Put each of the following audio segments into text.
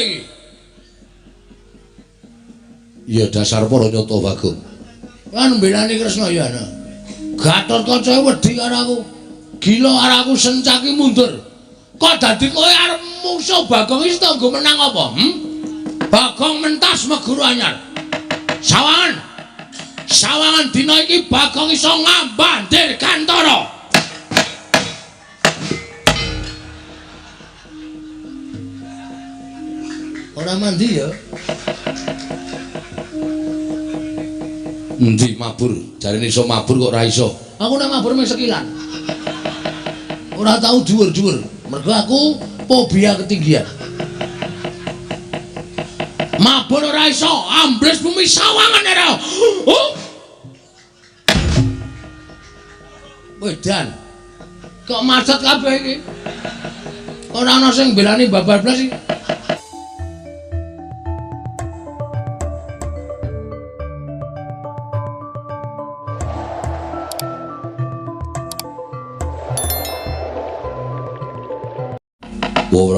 iki? Ya dasar para nyata Bagong. Kan mbelani Kresna ya ana. Gatotkaca wedi karo aku. Gila karo aku sencaki mundur. Kok dadi kowe arep mungsuh Bagong iki nggo menang apa? Bagong mentas meguru anyar. Sawangan. Sawangan dina iki Bagong iso ngambah Dirgantara. Ora mandi ya. Endi mabur? Jarene iso mabur kok ora iso. Aku nek mabur mung sekilan. Ora tau dhuwur-dhuwur. Mergo aku fobia ketinggian. Mabur ora iso, ambles bumi sawangan ora. Oh. Wedan. Kok macet kabeh iki? Ora ana sing mbelani babar blas iki.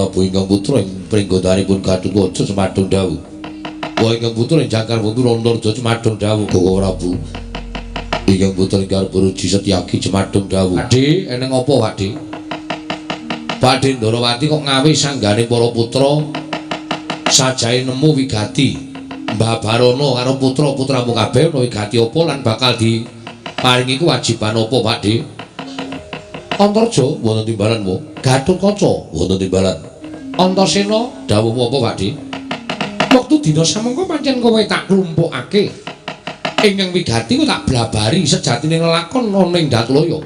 Prabu ingkang putra ing pringgodanipun Gatotkaca Cemadhung dawuh. Wa ingkang putra ing Jangkar Bumi Antarja Cemadhung dawuh. Koko Prabu ingkang putra ing Garbaruji Setyaki Cemadhung dawuh. Pakde, eneng apa Pakde? Pakde Ndarawati kok ngawe sanggane para putra sajae nemu wigati Mbah Barono karo putra-putramu kabeh ana wigati apa lan bakal diparingi kewajiban apa Pakde? Antarja wonten timbalanmu. Gatotkaca wonten timbalan. Antasena dawuhmu apa Pakde? Wektu dina samangka pancen kowe tak klumpukake. Ingkang wigati ku tak blabari sejatine lelakon ana ing Datulaya.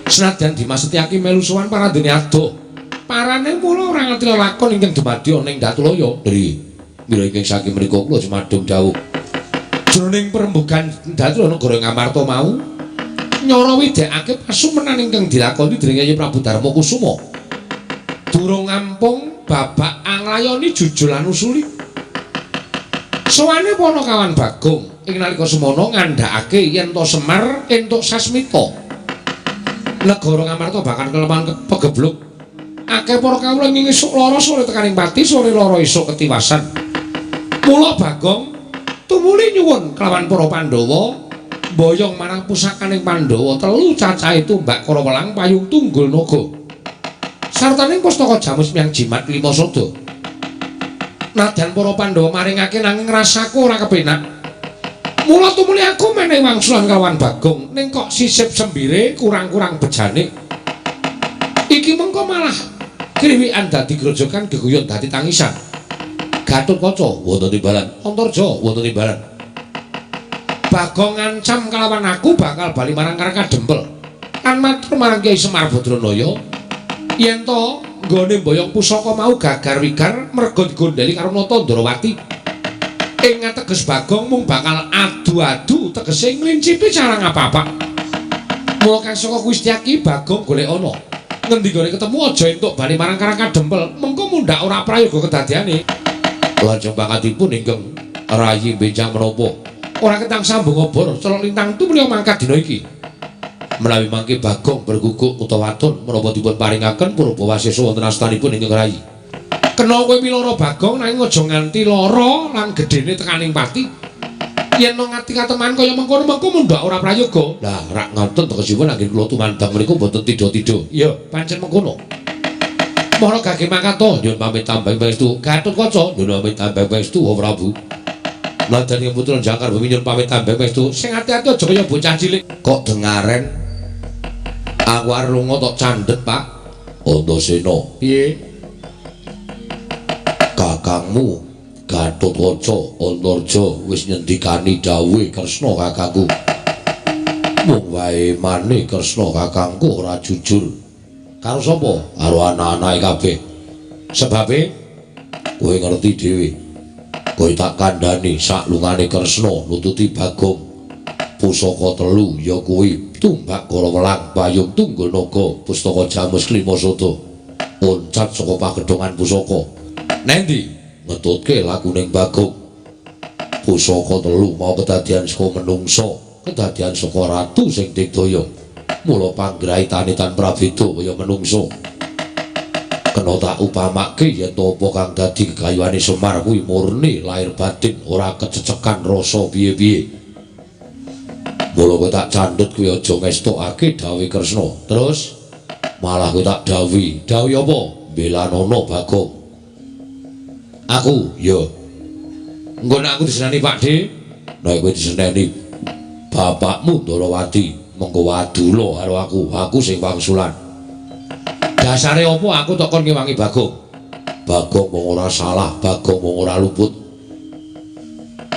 Senadyan Dimas Setyaki melu sowan parandene adoh. Parane mula ora ngerti lelakon ingkang dumadi ana ing Datulaya. Dri, mila ingkang saking mriku kula jumadung dawuh. Jroning perembugan Datulaya negara Ngamarta mau nyara widekake pasumenan ingkang dilakoni dening Kyai Prabu Darma Kusuma. Durung ampung babak anglayoni jujul lan usuli. Sowane Panakawan Bagong ing nalika semono ngandhakake yen to Semar entuk sasmita. Negara Ngamarta bakal keleman pegebluk. Akeh para kawula ing esuk lara sore tekaning pati, sore lara esuk ketiwasan. Mula Bagong tumuli nyuwun kelawan para Pandhawa mboyong marang pusakaning Pandhawa telu cacahe tumbak Karawelang payung tunggul naga. Sartaning pustaka jamus miyang jimat lima sada. Nadyan para Pandhawa maringake nanging rasaku ora kepenak. Mula tumuli aku menehi wangsulan kalawan Bagong ning kok sisip sembire kurang-kurang bejane. Iki mengko malah kriwikan dadi grojogan geguyon dadi tangisan. Gatotkaca wonten timbalan, Antarja wonten timbalan. Bagong ngancam kalawan aku bakal bali marang Karang Kadempel. Lan matur marang Kyai Semar Badranaya yen to nggone mboyong pusaka mau gagar wigar merga digondheli karo Nata Ndarawati. Ing ateges Bagong mung bakal adu-adu tegese nglincipi cara ngapa-apa. Mula kang saka kuwi Setyaki Bagong golek ana. Ngendi gone ketemu aja entuk bali marang Karang Kadempel, mengko mundhak ora prayoga kedadeane. Lajeng pangkatipun ingkang rayi benjang menapa? Ora ketang sambung obor, celok lintang tumuli mangkat dina iki. Menawi mangke Bagong berguguk utawa waton menapa dipun paringaken purba wasesa wonten astanipun ingkang rayi. Kena kowe miloro Bagong nanging aja nganti lara lan gedene tekaning pati. Yen ngati kateman kaya mengkono mengko mundhak ora prayoga. Lah rak ngoten tegesipun anggen kula tumandang mriku mboten tidha-tidha. Iya, pancen mengkono. Mara gage mangkat to, nyuwun pamit tambang pangestu. Gatotkaca nyuwun pamit tambang pangestu Prabu. Nadyan ing putra Jangkar Bumi nyuwun pamit tambang pangestu. Sing ati-ati aja kaya bocah cilik. Kok dengaren aku arep lunga tok candhet, Pak. Antasena. Piye? Kakangmu Gatotkaca Antarja wis nyendikani dawuhe Kresna kakangku. Mung wae mane Kresna kakangku ora jujur. Karo sapa? Karo anak-anake kabeh. Sebabe kowe ngerti dhewe. Kowe tak kandhani saklungane Kresna nututi Bagong. Pusaka telu ya kuwi tumbak Karawelang payung tunggul naga pustaka jamus lima sada. Loncat saka pagedhongan pusaka. Nendi? Ngetutke lakuning Bagong. Pusaka telu mau kedadian saka menungsa, kedadian saka ratu sing digdaya. Mula panggraitane tan prabeda kaya menungsa. Kena tak upamake yen to apa kang dadi gegayuhane Semar kuwi murni lahir batin ora kececekan rasa piye-piye. Mula kowe tak candhut kuwi aja ngestokake dawuhe Kresna. Terus malah kowe tak dawuhi. Dawuhi apa? Mbelanono Bagong. Aku ya. Engko nek aku diseneni Pakdhe, nek kowe diseneni bapakmu Ndarawati, mengko wadula karo aku, aku sing wangsulan. Dasare apa aku tok kon ngewangi Bagong? Bagong wong ora salah, Bagong wong ora luput.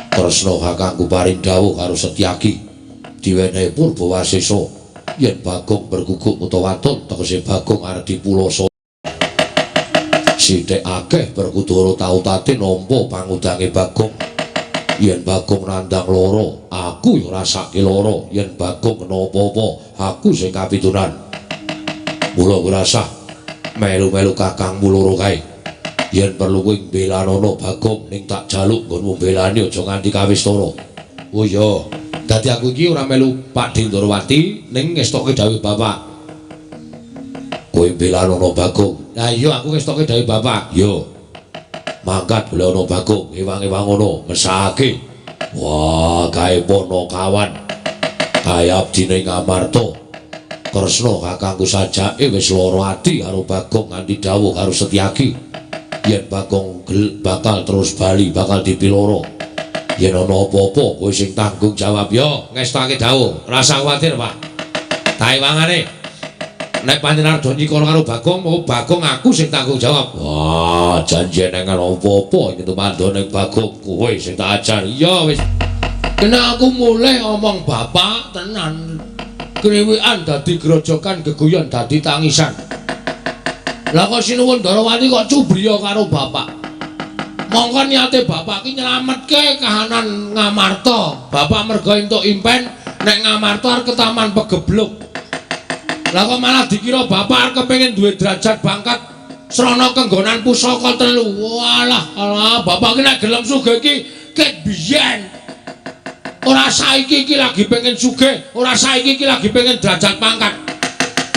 Kresna kakangku paring dawuh karo Setyaki diwenehi Purbawasesa yen Bagong berguguk utawa waton tegese Bagong arep dipulasa. Sithik akeh Werkudara tau tate nampa pangudange Bagong. Yen Bagong nandhang lara, aku ya rasake lara. Yen Bagong kena apa-apa, aku sing kapitunan. Mula kowe rasah melu-melu kakangmu loro kae. Yen perlu kowe mbelanono Bagong ning tak jaluk nggonmu mbelani aja nganti kawistara. Oh iya, dadi aku iki ora melu Pakdhe Ndarawati ning ngestoke dawuh bapak. Kowe mbelanono Bagong. Lah iya aku ngestoke dawuh bapak. Yo. Mangkat golek ana Bagong, ewang-ewang ngono, mesake. Wah, kae Panakawan. Kae abdine Ngamarta. Kresna kakangku sajake wis lara ati karo Bagong nganti dawuh karo Setyaki. Yen Bagong bakal terus bali, bakal dipiloro. Yen ana apa-apa kowe sing tanggung jawab ya, ngestake dawuh. Rasa kuwatir, Pak. Taewangane. Nek panjenengan do nyikara karo Bagong, mau Bagong aku sing tanggung jawab. Wah, janji nek ana apa-apa iki tumandha ning Bagong kowe sing tak ajar. Iya wis. Kena aku mulih omong bapak tenan. Kriwikan dadi grojogan, geguyon dadi tangisan. Lah kok sinuwun Ndarawati kok cubriya karo bapak. Mongko niate bapak ki nyelametke kahanan Ngamarta. Bapak merga entuk impen nek Ngamarta arep ketaman pegebluk. Lah kok malah dikira bapak arep kepengin duwe derajat pangkat srana kenggonan pusaka telu. Walah, alah bapak ki nek gelem sugih iki ket biyen. Ora saiki iki lagi pengen sugih, ora saiki iki lagi pengen derajat pangkat.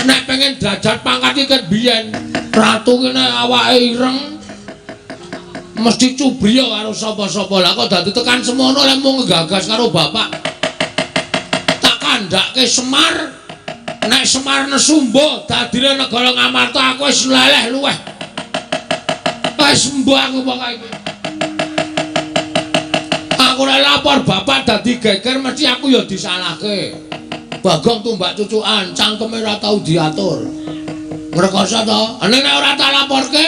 Nek pengen derajat pangkat iki ket biyen. Ratu ki nek awake ireng mesti cubriya karo sapa-sapa. Lah kok dadi tekan semono lek mung nggagas karo bapak. Tak kandhake Semar. Nek Semar nesu mbuh dadine negara Ngamarta aku wis leleh luweh. Wis mbuh aku pokoke iki. Aku nek lapor bapak dadi geger mesti aku ya disalahke. Bagong tumbak cucukan, cangkeme ora tau diatur. Ngrekoso to? Nek ora tak laporke,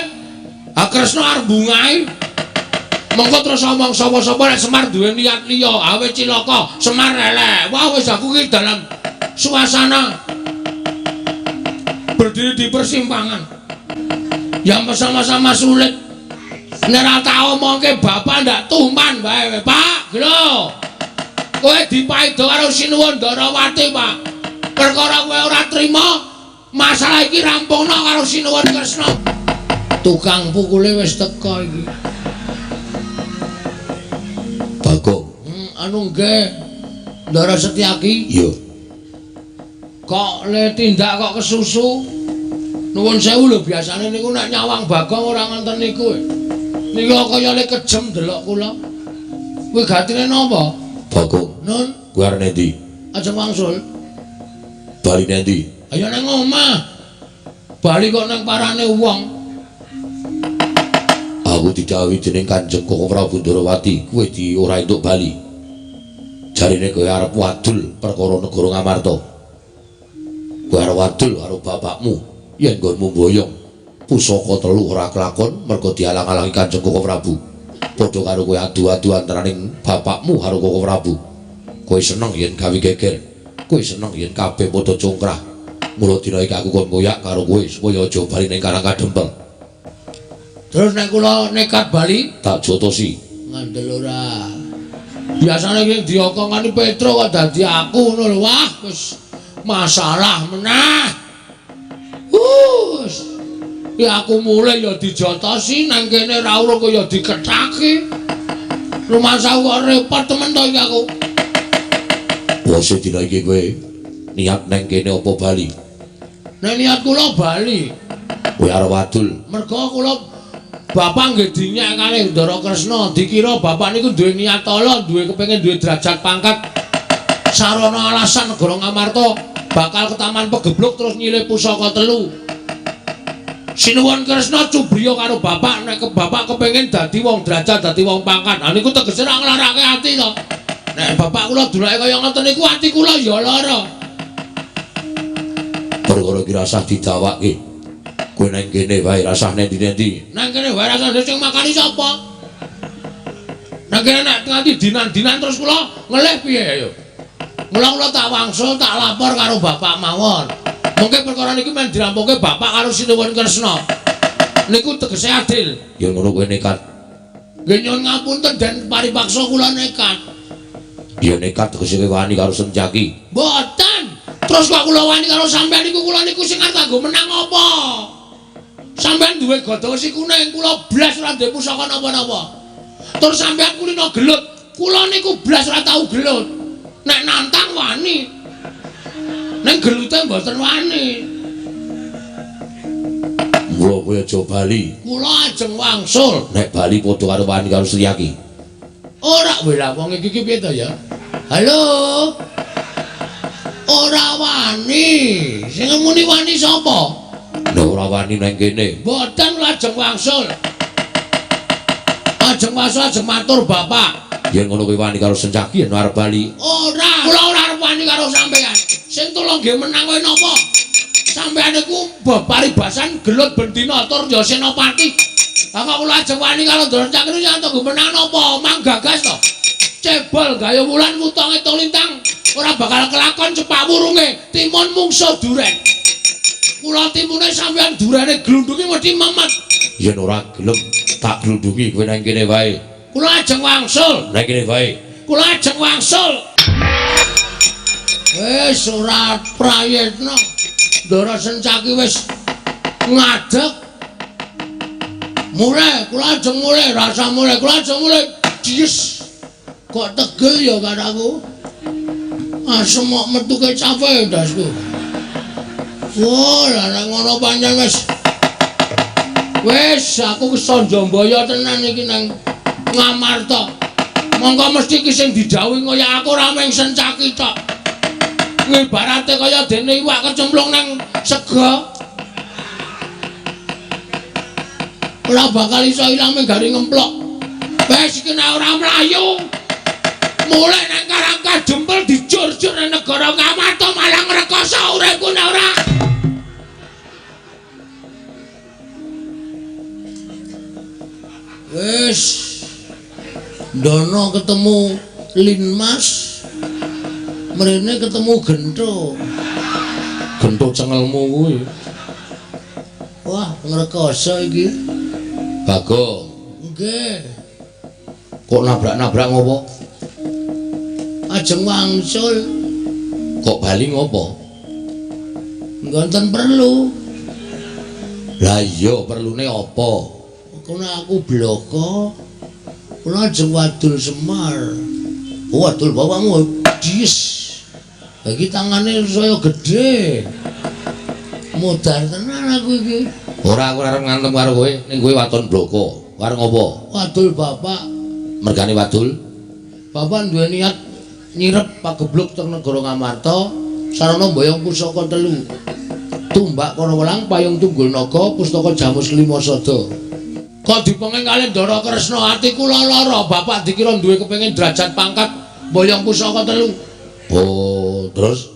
ha Kresna arep bungahi. Mengko terus omong sapa-sapa nek Semar duwe niat liya, awe cilaka, Semar elek. Wah wis aku ki dalam suasana berdiri di persimpangan yang sama-sama sulit. Nek ora tak omongke bapak ndak tuman wae, Pak. Lho. Kowe dipaido karo Sinuwun Ndarawati, Pak. Perkara kowe ora trima, masalah iki rampungno karo Sinuwun Kresna. Tukang pukule wis teka iki. Bagong. Anu nggih. Ndara Setyaki? Iya. Kok le tindak kok kesusu? Nuwun sewu lho, biasane niku nek nyawang Bagong ora ngoten niku. Niku kaya le kejem delok kula. Kuwi gatine napa? Bagong. Nun, kuwi arep endi? Ajeng wangsul. Bali endi? Ayo nang omah. Bali kok nang parane wong. Aku didhawuhi dening Kanjeng Koko Prabu Ndarawati, kowe di ora entuk bali. Jarine kowe arep wadul perkara negara Ngamarta. Kowe arep wadul karo bapakmu yen nggonmu mboyong pusaka telu ora kelakon merga dialang-alangi Kanjeng Koko Prabu. Padha karo kowe adu-adu antaraning bapakmu karo Koko Prabu. Kowe seneng yen gawe geger. Kowe seneng yen kabeh padha congkrah. Mula dina iki aku kon ngoyak karo kowe supaya aja bali ning Karang Kadempel. Terus nek kula nekat bali tak jotosi. Ngandel ora. Biasane iki diokongani Petro kok dadi aku ngono lho. Wah, wis masalah meneh. Wus. Ya aku mulih ya dijotosi nang kene ra urung ya dikethaki. Rumangsaku kok repot temen to iki aku. Bose dina iki kowe niat nang kene apa bali? Nek niat kula bali. Kowe arep wadul. Merga kula bapak nggih dinyek kalih Ndara Kresna, dikira bapak niku duwe niat ala, duwe kepengin duwe derajat pangkat. Sarana alasan negara Ngamarta bakal ketaman pegebluk terus nyilih pusaka telu. Sinuwun Kresna cubriya karo bapak nek bapak kepengin dadi wong derajat, dadi wong pangkat. Ha niku tegese ra nglarake ati to. Nek bapak kula dulake kaya ngoten niku ati kula ya lara. Perkara iki rasah didawake. Kowe nang kene wae rasah nendi-nendi. Nang kene wae rasah sing makani sapa? Nang kene nek nganti dinan-dinan terus kula ngelih piye ayo. Mula kula tak wangsul tak lapor karo bapak mawon. Mungkin perkara niki men dirampungke bapak karo Sinuwun Kresna. Niku tegese adil. Ya ngono kowe nekat. Nggih nyuwun ngapunten den paripaksa kula nekat. Ya nekat tegese kowe wani karo Sencaki. Mboten. Terus kok kula wani karo sampean niku kula niku sing arep kanggo menang apa? Sampean duwe gada wesi kuning, kula blas ora duwe pusaka napa-napa. Terus sampean kulino gelut, kula niku blas ora tau gelut. Nek nantang wani. Ning gelute mboten wani. Mula kowe aja bali. Kula ajeng wangsul. Nek bali padha karo wani karo Sriyaki. Ora weh lah wong iki piye to ya? Halo. Ora wani. Sing muni wani sapa? Nek ora wani nang kene. Mboten kula ajeng wangsul. Ajeng wangsul ajeng matur bapak. Yen ngono kowe wani karo Sencaki yen arep bali. Ora, kula ora arep wani karo sampean. Sing tulung nggih menang kowe napa? Sampean niku paribasan gelut bendina tur ya senopati. Lah kok kula ajeng wani karo Ndara Sencaki niku yen tunggu menang napa? Mang gagas to. Cebol gayo wulan wutonge lintang ora bakal kelakon cepak wurunge timun mungsuh duren. Kula timune sampean durene glundungi mesti memet. Yen ora gelem tak glundungi kowe nang kene wae. Kula ajeng wangsul. Nang kene wae. Kula ajeng wangsul. Wis ora prayitna. Ndara Sencaki wis ngadeg. Mulai, kula ajeng mulai, rasa mulai, kula ajeng mulai. Dies. Kok tegel ya karo aku. Asem kok metu kecape ndasku. Wah, lah nek ngono pancen wis. Wis aku kesonjombaya tenan iki nang Ngamarta. Monggo mesti iki sing didhawuhi kaya aku ora mung Sencaki tok. Ngibarate kaya dene iwak kecemplung nang sega. Ora bakal iso ilang mung gari ngemplok. Wis iki nek ora mlayu. Mulai nang Karang Kadempel dijur-jur nang negara Ngamarta malah ngrekoso uripku nek ora. Wis Dono ketemu Linmas, mrene ketemu Gento. Gento cengelmu kuwi. Wah, ngrekoso iki. Bagong. Nggih. Kok nabrak-nabrak ngopo? Ajeng wangsul. Kok bali ngopo? Mboten perlu. Lah iya, perlune apa? Kono aku bloko. Kula ajeng wadul Semar. Oh, wadul bapakmu. Dies. Iki tangane saya gedhe. Modar tenan aku iki. Ora, aku arep ngantem karo kowe, ning kowe waton bloko. Arep ngopo? Wadul bapak. Mergane wadul? Bapak duwe niat nyirep pagebluk teng negara Ngamarta, sarana mboyong pusaka telu. Tumbak Karawelang, Payung Tunggul Naga, Pustaka Jamus Lima Sada. Kok dipenging kalih Ndara Kresna, ati kula lara. Bapak dikira duwe kepengin derajat pangkat mboyong pusaka telu. Oh, terus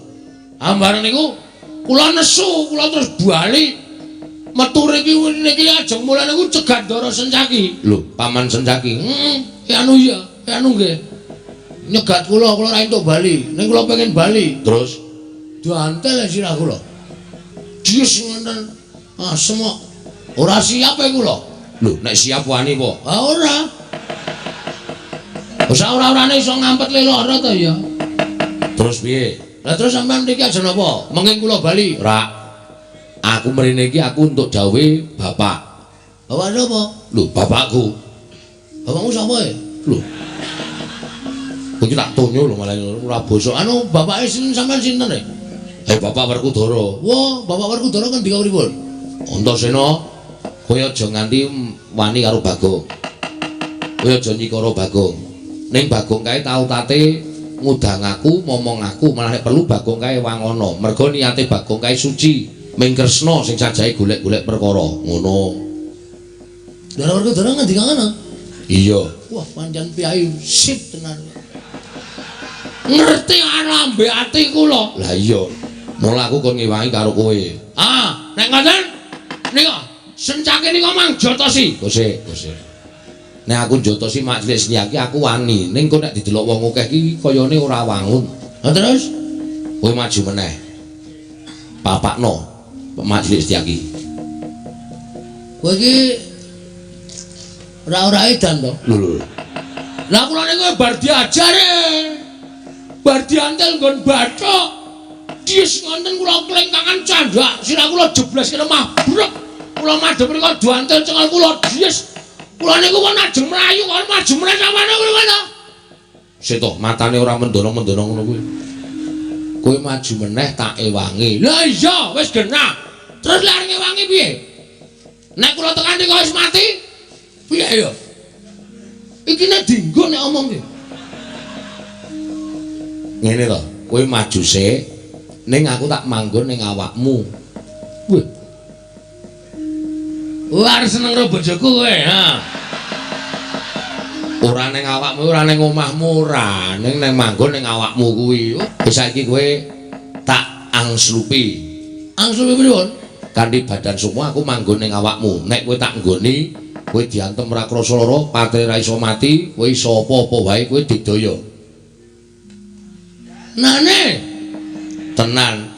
ambar niku kula nesu, kula terus bali metu riki niki ajeng mulai niku cegat Ndara Sencaki. Lho, paman Sencaki. Heeh, anu iya, anu nggih. Nyegat kula, kula ora entuk bali. Ning kula pengen bali. Terus diantel sirah kula. Dies ngoten. Asem kok. Ora siap e kula. Lho, nek siap wani apa? Ha ora. Wis ora-orane iso ngampet le lara to ya. Terus piye? Lah terus sampean mriki aja napa? Menging kula bali. Ora. Aku mrene iki aku entuk dawuhe bapak. Bapak sapa? Lho, bapakku. Bapakmu sapa e? Lho. Iki tak tonyo lho malah ora bosok. Anu bapake sinten sampean sinten e? Eh, Bapak Werkudara. Wah, Bapak Werkudara ngendika pripun? Antasena, kowe aja nganti wani karo Bagong. Kowe aja nyikara Bagong. Ning Bagong kae tau tate ngudang aku, momong aku, malah nek perlu Bagong kae wangono. Mergo niate Bagong kae suci, ming Kresna sing sajahe golek-golek perkara. Ngono. Ndara Werkudara ngendika ngono? Iya. Wah, pancen piyai sip tenan. Ngerti lambe ati kula. Lah iya. Mula aku kon ngewangi karo kowe. Ah, nek ngoten nika sencake nika mang jotosi. Gose, gose. Nek aku jotosi majelis niki aku wani, ning kok nek didelok wong akeh iki kayane ora wangun. Lah terus kowe maju meneh. Papakno majelis niki. Kowe iki ora-ora edan to? Lho lho. Lah kula niku bar diajare. Bar diantel nggon bathuk. Dies ngonten kula klengkangan candhak, sirah kula jeblas ke lemah brek. Kula madhep mriku diantel cengal kula dies. Kula niku kon ajeng mlayu kon maju meneh sampeyan kuwi ngono. Sik to, matane ora mendono-mendono ngono kuwi. Kowe maju meneh tak ewangi. Lah iya, wis genah. Terus lek arep ngewangi piye? Nek kula tekan niku wis mati, piye ya? Iki nek dinggo nek omongke. Ngene to, kowe maju sik, ning aku tak manggon ning awakmu. Wih. Wah, seneng karo bojoku kowe, ha. Ora ning awakmu, ora ning omahmu, ora, ning nang manggon ning awakmu kuwi. Wis saiki kowe tak angslupi. Angslupi pripun? Kanthi badan sukma aku manggon ning awakmu. Nek kowe tak nggoni, kowe diantem ora krasa lara, patene ra iso mati, kowe iso apa-apa wae kowe didaya. Nane tenan.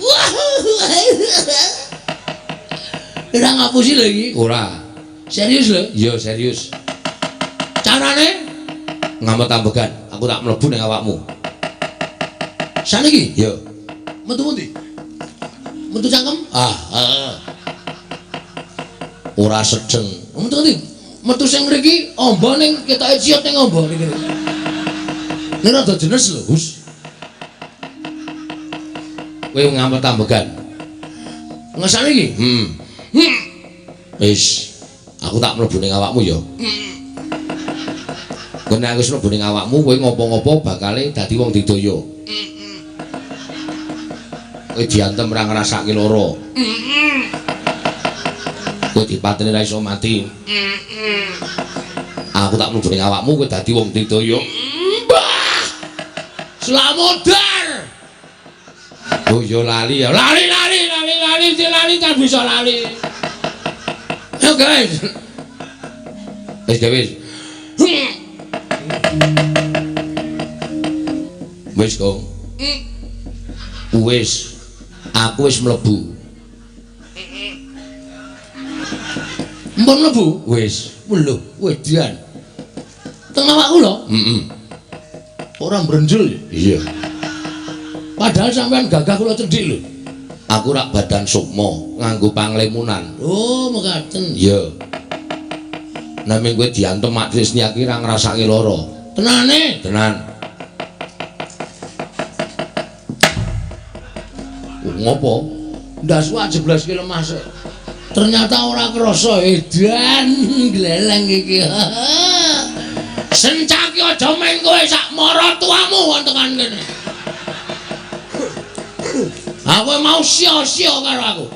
Ora ngapusi lho iki. Ora. Serius lho? Iya, serius. Carane ngamet ambegan, aku tak mlebu ning awakmu. Saniki? Iya. Metu pundi? Metu cangkem? Ah, heeh. Ora sedeng. Metu pundi? Metu sing mriki amba ning ketoke ciut ning amba niki. Nek rada jenes lho, Gus. Kowe ngamet ambegan. Ngesane iki? Heeh. Wis, aku tak mlebu ning awakmu ya. Kowe nek wis mlebu ning awakmu, kowe ngopo-ngopo bakale dadi wong didaya. Kowe diantem ora ngrasake lara. Kowe dipateni ra iso mati. Aku tak mlebu ning awakmu, kowe dadi wong didaya. Mbah! Slamodar. Oh ya lali ya. Lali lali lali lali lali tak bisa lali. Yo guys. Wis wis. Wis, Gong. Wis. Aku wis mlebu. Mpun mlebu? Wis. Lho, wedian. Teng awakku lho. Heeh. Ora mbrenjul. Iya. Padahal sampean gagah kula cendhik lho. Aku rak badan sukma nganggo panglemunan. Oh, mekaten. Iya. Naming kowe diantem Mak Trisnia ki ra ngrasake lara. Tenane? Tenan. Ngopo? Ndasku jeblaske lemah sik. Ternyata ora krasa edan gleleng iki. Sencaki aja meng kowe sak maratuamu wong tekan kene. Aku mau sia-sia karo aku.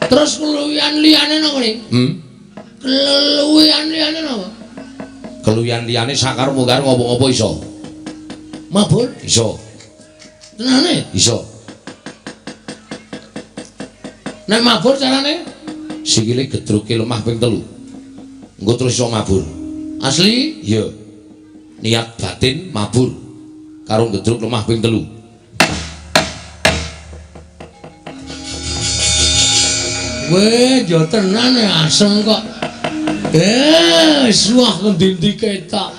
Terus keluwihan liyane napa ning? Keluwihan liyane napa? Keluwihan liyane sakarepmu karo ngopo-ngopo iso. Mabur? Iso. Tenane? Iso. Nek mabur carane? Sikile gedruke lemah ping 3. Engko terus iso mabur. Asli? Iya. Niat batin mabur karo gedruk lemah ping 3. Weh, yo tenan asem kok. Wah ngendi-endi ketok.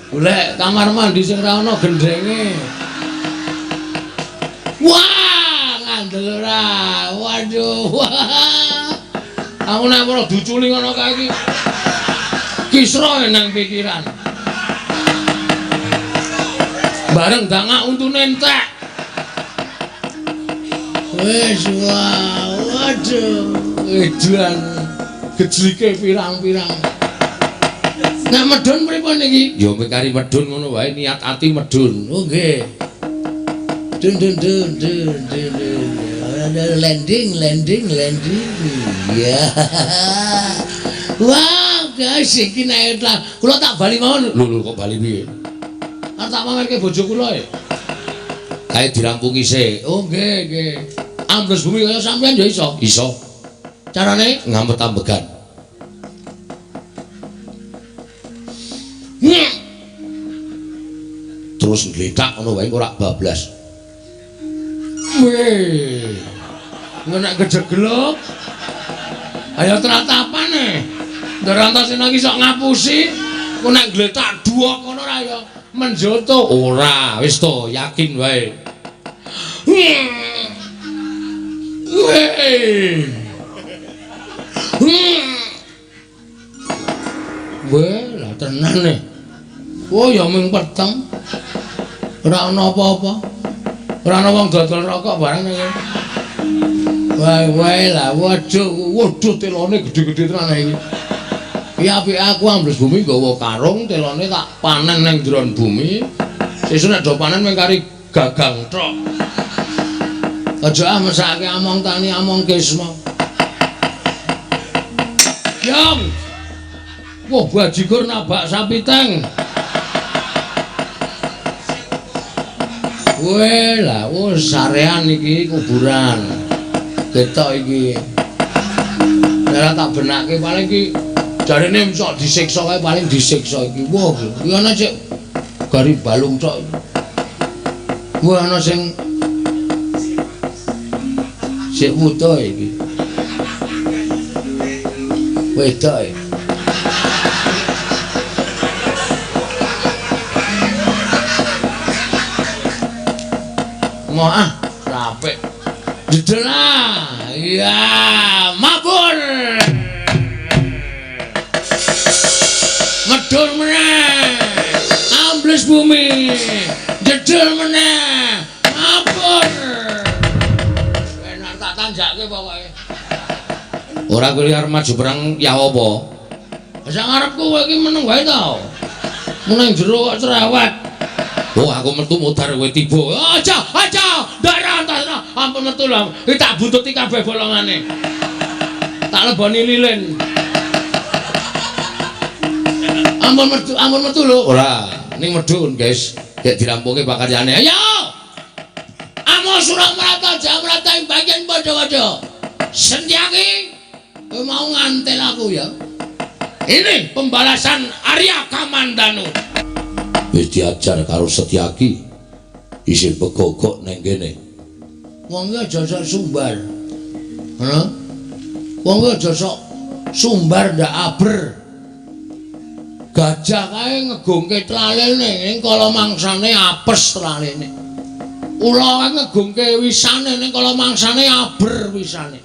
Golek kamar mandi sing ora ana gendhenge. Wah, ngandel ora. Waduh. Aku nek ora duculi ngono kae iki. Kisra nang pikiran. Bareng dangak untune entek. Wis wah. Waduh, edan gejlike pirang-pirang. Nek medun pripun iki? Ya mung kari medun ngono wae, niat ati medun. Oh nggih. Dun dun dun dun dun dun. Landing landing landing. Ya. Wah, guys, iki nek kula tak bali mawon. Lho lho kok bali piye? Arep tak pamerke bojo kula e. Kae dirampungi sik. Oh nggih, nggih. Ambles bumi kaya sampean ya iso. Iso. Carane ngampet ambegan. Terus ngletak ngono wae ora bablas. Weh. Nek kejeglok. Ayo tratapane. Ndrantasena iki sok ngapusi. Ku nek ngletak duwok ngono ora ya menjoto. Ora, wis to, yakin wae. Weh. Weh, lah tenan e. Oh ya mung peteng. Ora ana apa-apa. Ora ana wong dodol rokok barang iki. Wae wae lah, waduh, waduh telone gedhe-gedhe tenan iki. Iki apike aku ambles bumi nggawa karung, telone tak panen ning jero bumi. Sesuk nek do panen mung kari gagang tok. Aja ah mesake among tani among kisma. Yong. Wah, bajigur nabak sapi teng. Weh lah, wah sarean iki kuburan. Ketok iki. Nek tak benake paling iki jarene sok disiksa kae paling disiksa iki. Wah, iki ana sik gari balung tok. Wah, ana sing sik wuta iki. Wedok iki. Mau ah, rapik. Jedel ah. Iya, mabur. Medun meneh. Ambles bumi. Jedel meneh. Mabur. Enak tak tanjake pokoke. Ora kuwi arep maju perang ya apa? Sak ngarepku kowe iki meneng wae to. Meneng jero kok cerewet. Oh, aku metu mudhar kowe tiba. Aja, aja, ndak entasna. Ampun metu lho. Iki tak buntuti kabeh bolongane. Tak leboni lilin. Ampun metu lho. Ora, ning medun, guys. Gek dirampungi pakaryane. Ayo. Amo Suramrata Jamrata ing bagian padha-padha. Sentyaki kowe mau ngantel aku ya. Ini pembalasan Arya Kamandanu. Wis diajar karo Setyaki isih begogok neng kene. Wong iki aja sok sumbar. Hah? Wong iki aja sok sumbar ndak aber. Gajah kae ngegungke tlalene ning kala mangsane apes tlalene. Ula kae ngegungke wisane ning kala mangsane aber wisane.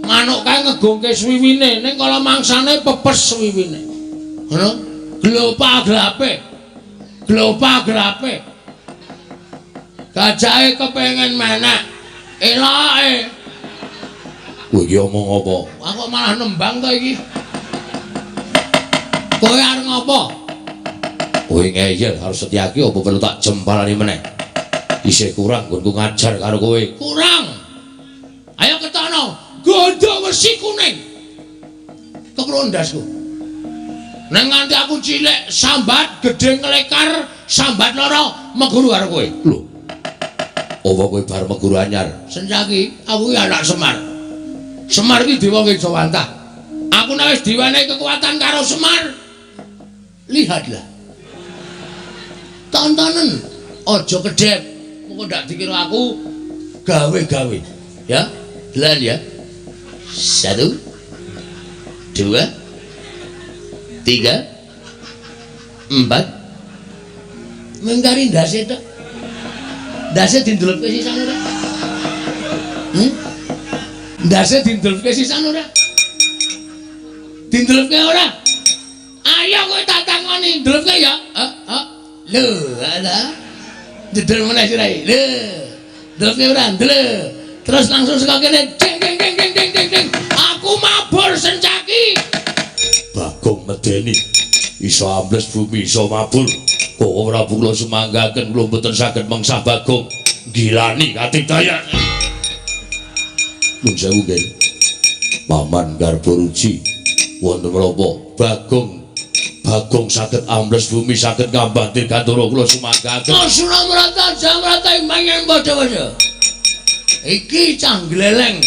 Manuk kae ngegungke swiwine ning kala mangsane pepes swiwine. Ngono? Glopa glape. Glopa glape. Gajahe kepengin menek. Eloke. Kowe iki omong apa? Aku malah nembang to iki. Kowe arep ngopo? Kowe ngeyel karo Setyaki apa perlu tak jempalani meneh? Isih kurang nggonku ngajar karo kowe. Kurang. Ayo ketokno. Gondo wesi kuning. Kepro ndasku. Nek nganti aku cilik sambat gedhe nglekar sambat lara meguru karo kowe. Lho. Apa kowe bar meguru anyar? Sencaki, aku ki anak Semar. Semar ki dewa Kejawantah. Aku nek wis diwenehi kekuatan karo Semar. Lihatlah. Tontonen, aja kedhep. Mengko ndak dikira aku gawe-gawe. Ya, delan ya. 1 2 3 4. Mengkari ndase tok. Ndase dindelepke sisan ora? Ndase dindelepke sisan ora? Dindelepke ora? Ayo kowe tak takoni, ndelepke ya. Heeh. Lho, ala. Jedel meneh sirahe. Lho. Ndelepke ora? Ndelep. Terus langsung saka kene ceng ceng ceng ceng ceng. medeni. Iso ambles bumi, iso mabur. Koko Prabu kula sumanggaken kula mboten saged mengsah Bagong. Gilani katidayan. Nuwun sewu nggih. Paman Garba Ruci wonten menapa Bagong? Bagong saged ambles bumi, saged ngambah dirgantara kula sumanggaken. Suramrata Jamrata imbangan padha-padha. Iki cah gleleng,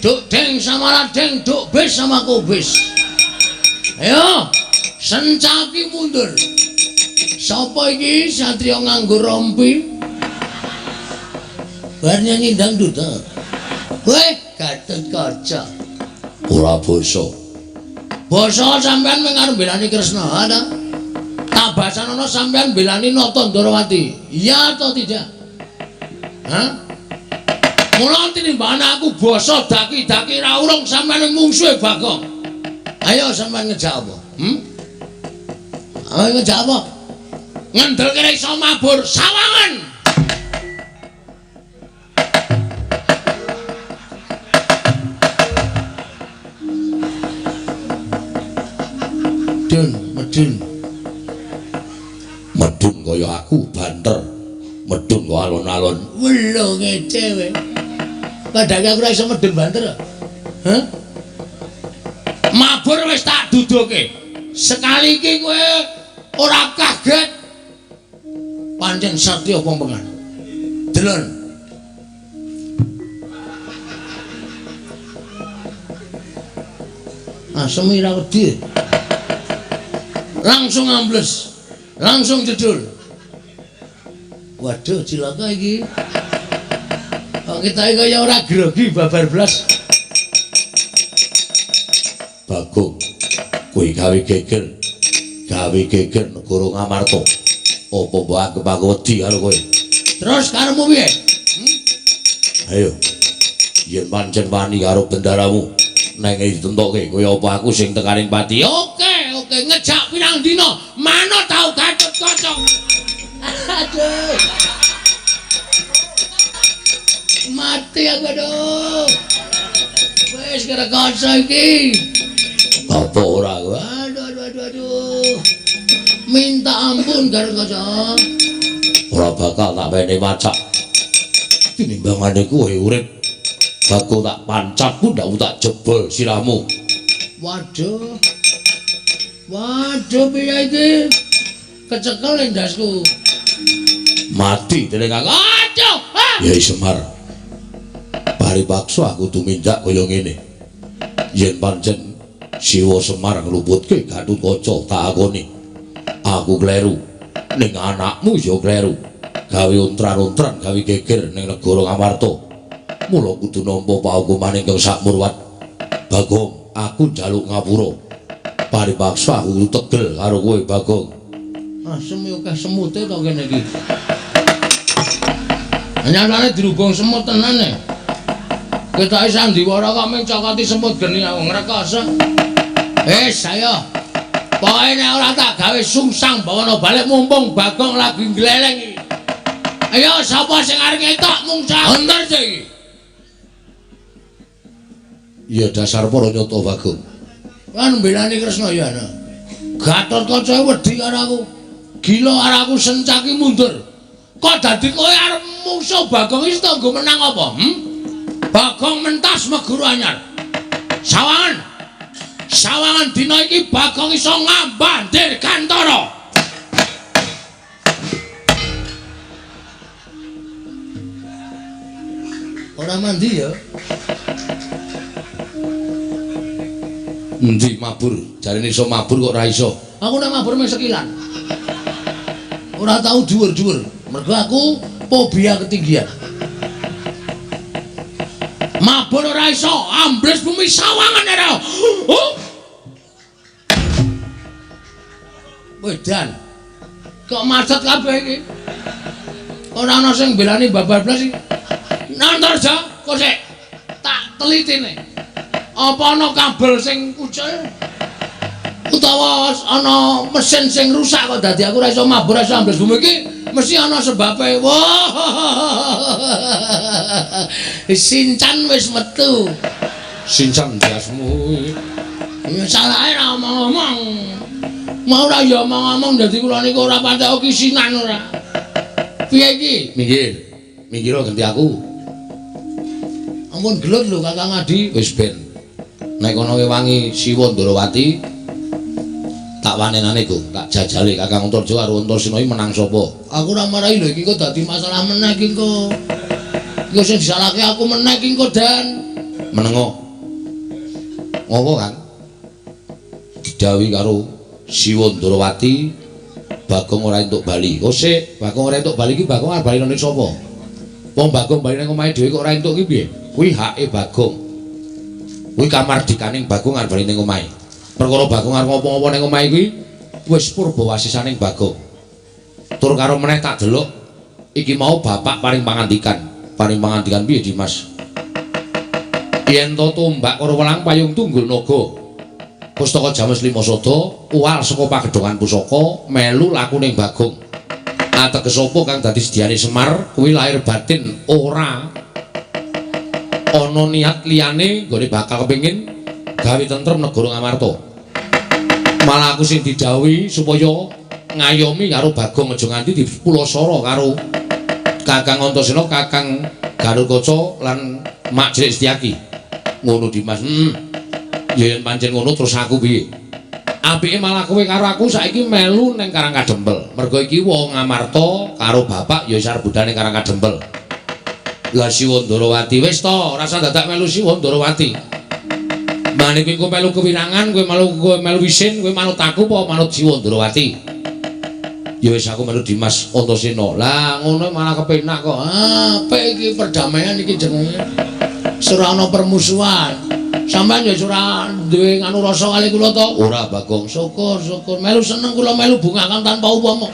duk deng sama ladeng, duk bis sama kubis. Ayo, sencaki mundur. Sapa iki satriya nganggo rompi? Bar nyanyi dangdut ta. Weh, Gatotkaca. Ora basa. Basa sampean mung arep mbelani Kresna, ha ta? Tak basanono sampean mbelani Nata Ndorowati. Iya atau tidak? Hah? Mula tinimbangane aku basa daki-daki ra urung sampean mungsuhe Bagong. Ayo sampean ngejak apa? Ayo ngejak apa? Ngendel kene iso mabur sawangan. Medun, medun. Medun kaya aku banter. Medun kok alon-alon. Welo ngece kowe. Padahal aku ora iso medun banter. Hah? Mabur wis tak duduke. Sekali iki kowe ora kaget. Pancen satya pompengan. Delon. Asem ora wedi. Langsung ambles. Langsung jedul. Waduh, cilaka iki. Kok kita kaya ora grogi babar blas. Bagong, kowe gawe geger. Gawe geger negara Ngamarta. Apa mbok anggep aku wedi karo kowe? Terus karepmu piye? Ayo. Yen pancen wani karo bendaramu, neng ditentokke kaya apa aku sing tekaning pati. Oke, oke, ngejak pirang dina, manut tau Gatotkaca. Aduh. Mati aku aduh. Wis kerekoso iki. Apa ora? Aduh aduh aduh aduh. Minta ampun Gatotkaca. Ora bakal tak wene macak. Tinimbangane kowe urip. Bakul tak pancat pundhakmu tak jebol sirahmu. Waduh. Waduh piye iki? Kecekel endasku. Mati dening aku. Aduh. Ya Semar. Paripaksa aku tumindak kaya ngene. Yen pancen Siwa Semar ngluputke Gatotkaca tak akoni. Aku kleru. Ning anakmu ya kleru. Gawe untran-untran, gawe geger ning negara Ngamarta. Mula kudu nampa paukuman ingkang sakmurwat. Bagong, aku njaluk ngapura. Paripaksa aku tegel karo kowe, Bagong. Asem yo akeh semute to kene iki. Nyatane dirubung semut tenan e. Ketoke sandiwara kok mung cokoti semut geni aku ngrekoso. Wis, ayo. Pokoke nek ora tak gawe sungsang bawana balik mumpung Bagong lagi ngleleng iki. Ayo sapa sing arep ngetok mungsah entar iki. Ya dasar para nyata Bagong. Kan mbelani Kresna ya ana. Gatotkaca wedi karo aku. Gila karo aku sencaki mundur. Kok dadi kowe arep mungsuh Bagong iki tanggo menang apa? Bagong mentas meguru anyar. Sawangan. Sawangan dina iki Bagong iso ngambah dirgantara. Ora mandi ya. Endi mabur? Jarene iso mabur kok ora iso. Aku nek mabur mung sekilan. Ora tau dhuwur-dhuwur. Mergo aku fobia ketinggian. Mabur ora iso, ambles bumi sawangan ora. Oh. Wedan. Kok macet kabeh iki? Ora ana sing mbelani babar blas iki. Nantar ja, kok sik tak telitine. Apa ana kabel sing kucel? Utawa ana mesin sing rusak kok dadi aku ora iso mabur ora iso ambles bumi iki mesti ana sebabe. Wah. Sincan wis metu. Sincan ndasmu. Ya salahe ra omong-omong. Mau ora ya omong-omong dadi kula niku ora patek kisinan ora. Piye iki? Minggir. Minggir ganti aku. Ampun gelut lho Kakang Adi. Wis ben. Nek kono ngewangi Siwa Ndarawati tak wanenane go, tak jajale Kakang Antarja karo Antasena iki menang sapa? Aku ora marahi lho iki kok dadi masalah meneh iki kok. Iki sing disalahke aku meneh iki kok Dan. Menengo. Ngopo, Kang? Didhawuhi karo Siwa Ndarawati Bagong ora entuk bali. Oh sik, Bagong ora entuk bali iki Bagong arep bali nang sapa? Wong Bagong bali nang omahe dhewe kok ora entuk iki piye? Kuwi hake Bagong. Kuwi kamardikaning Bagong arep bali ning omahe. Perkara Bagong arep ngopo-ngopo ning omahe kuwi wis purba wasisaning Bagong. Tur karo meneh tak delok iki mau bapak paring pangandikan. Paring pangandikan piye Dimas? Yen to tumbak karo welang payung tunggul naga. Pustaka Jamus Lima Sada uwal saka pagedhongan pusaka melu lakuning Bagong. Ateges apa kang dadi sediane Semar kuwi lahir batin ora ana niat liyane nggone bakal kepengin gawe tentrem negara Ngamarta. Malah aku sing didhawuhi supaya ngayomi karo Bagong aja nganti dipulasara karo Kakang Antasena, Kakang Garukaca lan Mak Cilik Setyaki. Ngono Dimas. Ya yen pancen ngono terus aku piye? Apike malah kowe karo aku saiki melu ning Karang Kadempel. Mergo iki wong Ngamarta karo bapak ya wis arep budal ning Karang Kadempel. Lah Siwa Ndarawati wis to, ora usah dadak melu Siwa Ndarawati. Mane kowe engko melu kewirangan, kowe melu isin, kowe manut aku apa manut Siwa Ndarawati? Ya wis aku melu Dimas Antasena. Lah ngono malah kepenak kok. Ah, apik iki perdamaian iki jenenge. Ora ana permusuhan. Sampeyan ya ora duwe nganu rasa kali kula to? Ora, Bagong. Syukur, syukur. Melu seneng kula melu bungakan tanpa upama.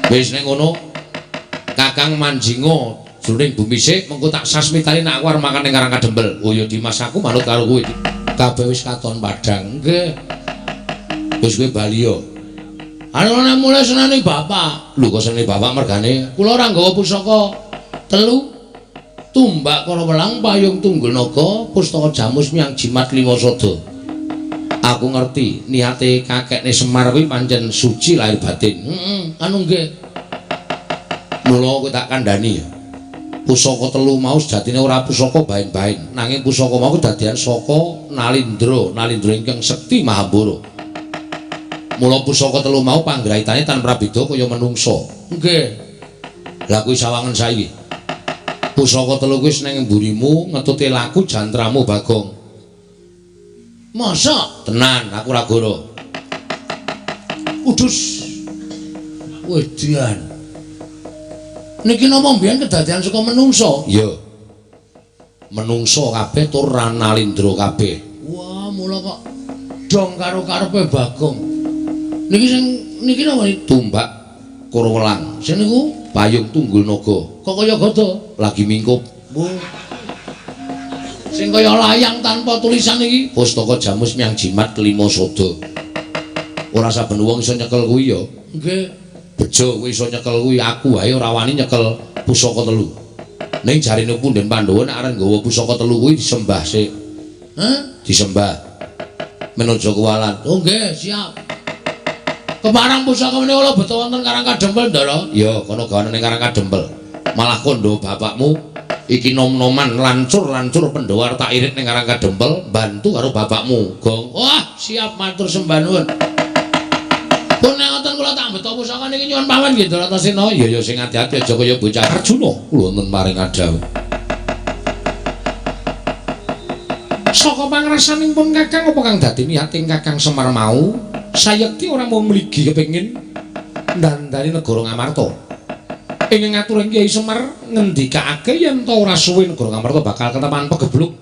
Wis nek ngono, Kakang manjinga jroning bumi sik, mengko tak sasmitani nek aku arep makan ning Karang Kadempel. Oh ya Dimas, aku manut karo kowe. Kabeh wis katon padhang. Nggih. Wis kowe bali yo. Anu nek mulai senane bapak. Lho kok senane bapak mergane? Kula ora nggawa pusaka telu. Tumbak karo welang payung tunggul naga pustaka Jamus miang jimat lima sada. Aku ngerti niate kakekne Semar kuwi pancen suci lahir batin. Heeh, anu nggih. Mula kowe tak kandhani ya. Pusaka telu mau sejatine ora pusaka baen-baen, nanging pusaka mau kedadian saka Nalindra, Nalindra ingkang sekti Mahambara. Mula pusaka telu mau panggraitane tan prabeda kaya menungsa. Nggih. Lah kuwi sawangen saiki. Pusaka telu kuwi ning mburimu ngetute laku jantramu Bagong. Masa? Tenan, aku ora goro. Udus. Wedian. Niki napa mbiyen kedadian saka menungsa? Iya. Menungsa kabeh tur Nalindra kabeh. Wah, mula kok dong karo karepe Bagong. Niki sing niki napa tumbak karo welang. Sing niku payung tunggul naga. Kok kaya gada? Lagi mingkup. Sing kaya layang tanpa tulisan iki pustaka Jamus miang jimat kelima sada. Ora saben wong iso nyekel kuwi ya. Nggih. Bejo kowe iso nyekel kuwi, aku wae ora wani nyekel pusaka telu. Ning jarine punden Pandhawa nek arep nggawa pusaka telu kuwi disembah sik. Hah? Disembah. Menaja kuwalan. Oh nggih, siap. Keparang pusaka menika kula beto wonten Karang Kadempel, Ndara. Ya, kono gawane ning Karang Kadempel. Malah kandha bapakmu iki nom-noman lancur-lancur Pandhawa tak irit ning Karang Kadempel, bantu karo bapakmu, Gong. Wah, siap matur sembah nuwun. Pun nek ngoten kula tak beto pusaka niki nyuwun pamit nggih, Ndara Antasena. Ya ya sing ati-ati aja kaya bocah Arjuna. Kula wonten paring adhawuh. Saka pangrasaning pun Kakang apa kang dadi niating Kakang Semar mau? Sayekti ora mung mligi kepengin ndandani negara Ngamarta. Ing ngaturing Kyai Semar ngendikake yen ta ora suwe negara Ngamarta bakal ketepan pegebluk.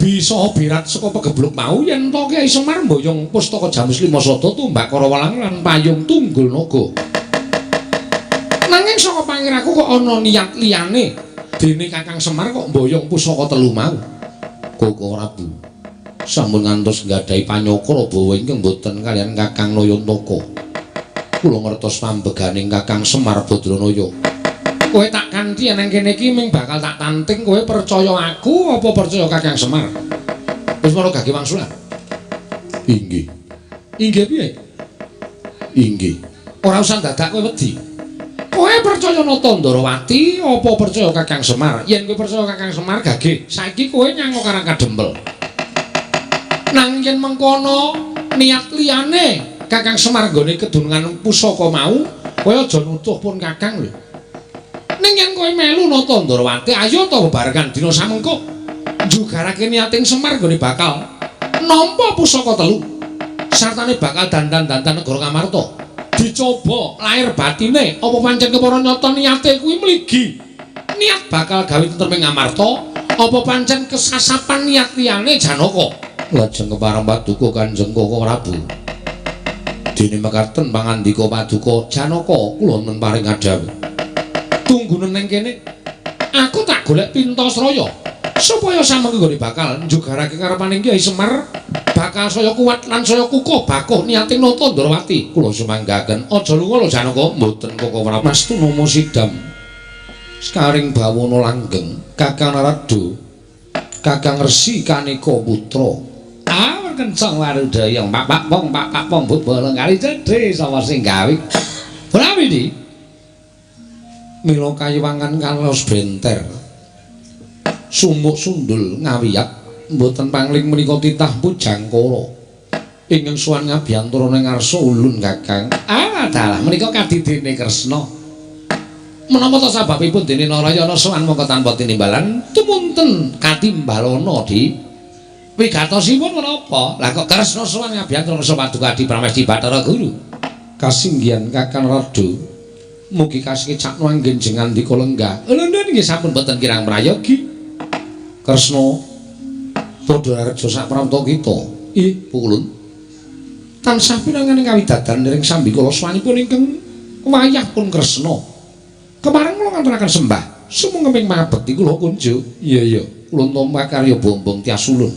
Bisa birat saka pegebluk mau yen ta Kyai Semar mboyong pustaka Jamus Lima Sada tumbak karo welang lan payung tunggul naga. Nanging saka pangiraku kok ana niat liyane dene Kakang Semar kok mboyong pusaka telu mau. Koko Prabu sampun ngantos nggadahi panyokra bawa ingkang boten kaliyan Kakang Nayantaka. Kula ngertos pambeganing Kakang Semar Badranaya. Kowe tak kanthi nang kene iki ming bakal tak tanting, kowe percaya aku apa percaya Kakang Semar? Wis mara gage wangsulan. Inggih. Inggih piye? Inggih. Ora usah dadak kowe wedi. Kowe percaya Nata Ndorowati apa percaya Kakang Semar? Yen kowe percaya Kakang Semar gage, saiki kowe nyango Karang Kadempel. Nang yen mengkono niat liyane Kakang Semar nggone kedunungan pusaka mau, kowe aja nutuh pun Kakang lho. Ning yen kowe melu Nata Ndorowati, ayo ta bebarengan dina samengko njugarake niating Semar nggone bakal nampa pusaka telu. Sartane bakal dandan-dandan negara Ngamarta. Dicoba lahir batine apa pancen kepara nyata niate kuwi mligi. Niat bakal gawe tentrem ing Ngamarta apa pancen kesasapan niat liyane Janaka. Lajeng kepareng paduka Kanjeng Koko Prabu. Dene mekaten pangandika paduka Janaka kula men paring kadhawuh. Tunggunen ning kene. Aku tak golek Pintasraya supaya samengko nggone bakal njugarake karepaning Kyai Semar bakal saya kuat lan saya kukuh bakuh niating Nata Ndorowati. Kula sumanggaken. Aja lunga lho Janaka. Mboten Koko Prabu. Mas Tunomo Sidam sekaring bawana langgeng Kakang Narada Kakang Resi Kaneka Putra. Ah kencang warudaya pak pong pak pong bolong kali cedhe sapa sing gawe. Prawi di mila kayiwangan kalos benter sumuk sundul ngawiyat mboten pangling menika titah Pujangkara ingkang suwan ngabiyantara ning ngarsa ulun Kakang. Ah dalah menika kadidene Kresna. Menapa ta sababipun dene Narayana sowan mongko tanpa tinimbalan tumunten katimbalana di wigatosipun menapa? Lah kok Kresna sowan ngabiyantara ngarsa paduka Adi Pramesti Bathara Guru. Kasinggihan Kakang Rada mugi kasekecakno anggen jengandika lenggah. Lho nggih sampun boten kirang prayogi. Kresna padha reja sak pranta kita. Ih, pulun. Tansah pinanganing kawidadan ring sambikala swanipun ingkang wayah pun Kresna. Kemareng kula ngaturaken sembah sumangga mangabekti kula kunjuk. Iya iya, kula nampa karya bombong tias ulun.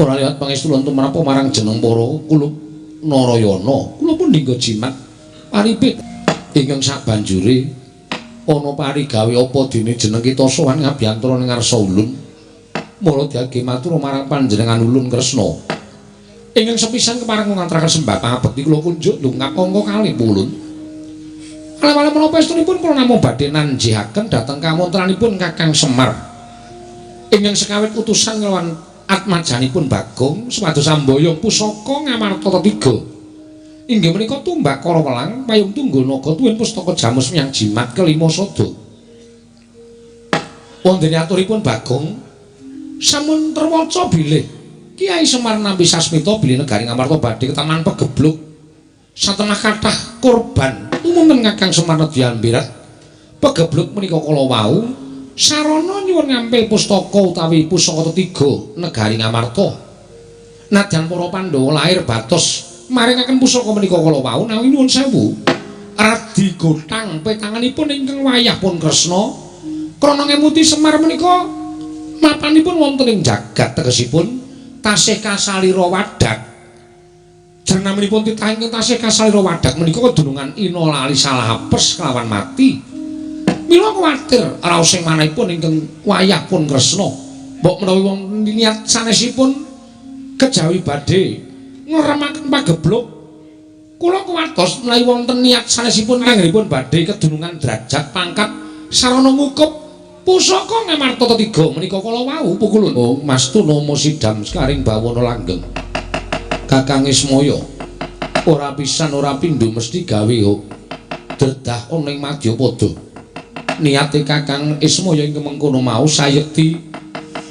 Ora liwat pangestu ulun tumrap marang jeneng para kula Narayana. Kula pun dinggo jimat paripit ingkang sabanjure ana parigawe apa dene jeneng kita sowan ngabiyantara ning ngarsa ulun. Mula diage matur marang panjenengan ulun Kresna. Ingkang sepisan kepareng ngaturaken sembah pangabekti kula kunjuk ndongak angka kalih ulun. Kalih menapa estunipun kula namung badhe nanjihaken dhateng kawontenanipun Kakang Semar. Ingkang sekawit utusan nglawan atmajanipun Bagong supados samboyong pusaka Ngamarta tiga. Inggih menika tumbak Kara Welang payung tunggul naga tuwin pustaka jamus miyang jimat kelima sada. Wonten aturipun Bagong sampun terwaca bilih Kyai Semar nampi sasmita bilih negari Ngamarta badhe ketaman pegebluk satemah kathah korban tumumen Kakang Semar nedya ambirat pegebluk menika kala wau sarana nyuwun ngampil pustaka utawi pusaka tetiga negari Ngamarta. Nadyan para Pandhawa lahir batos maringaken pusaka menika kala wau nawi nyuwun sewu radi gothang petanganipun ingkang wayah pun Kresna krana ngemuti Semar menika mapanipun wonten ing jagat tegesipun tasih kasalira wadak. Jernamanipun titah ingkang tasih kasalira wadak menika kedunungan ina lali salah apes kelawan mati. Mila kuwatir raos sing manahipun ingkang wayah pun Kresna mbok menawi wong niat sanesipun kejawi badhe ngremaken pagebluk kula kuwatos menawi wonten niat sanesipun anggenipun badhe kedunungan derajat pangkat sarana ngukup pusaka Ngamarta tetiga menika kala wau pukulun. Oh Mas Tunomo Sidam sekaring bawana langgeng Kakang Ismaya ora pisan ora pindho mesti gawe dredah ana ing Madyapada. Niate Kakang Ismaya ing mengkono mau sayekti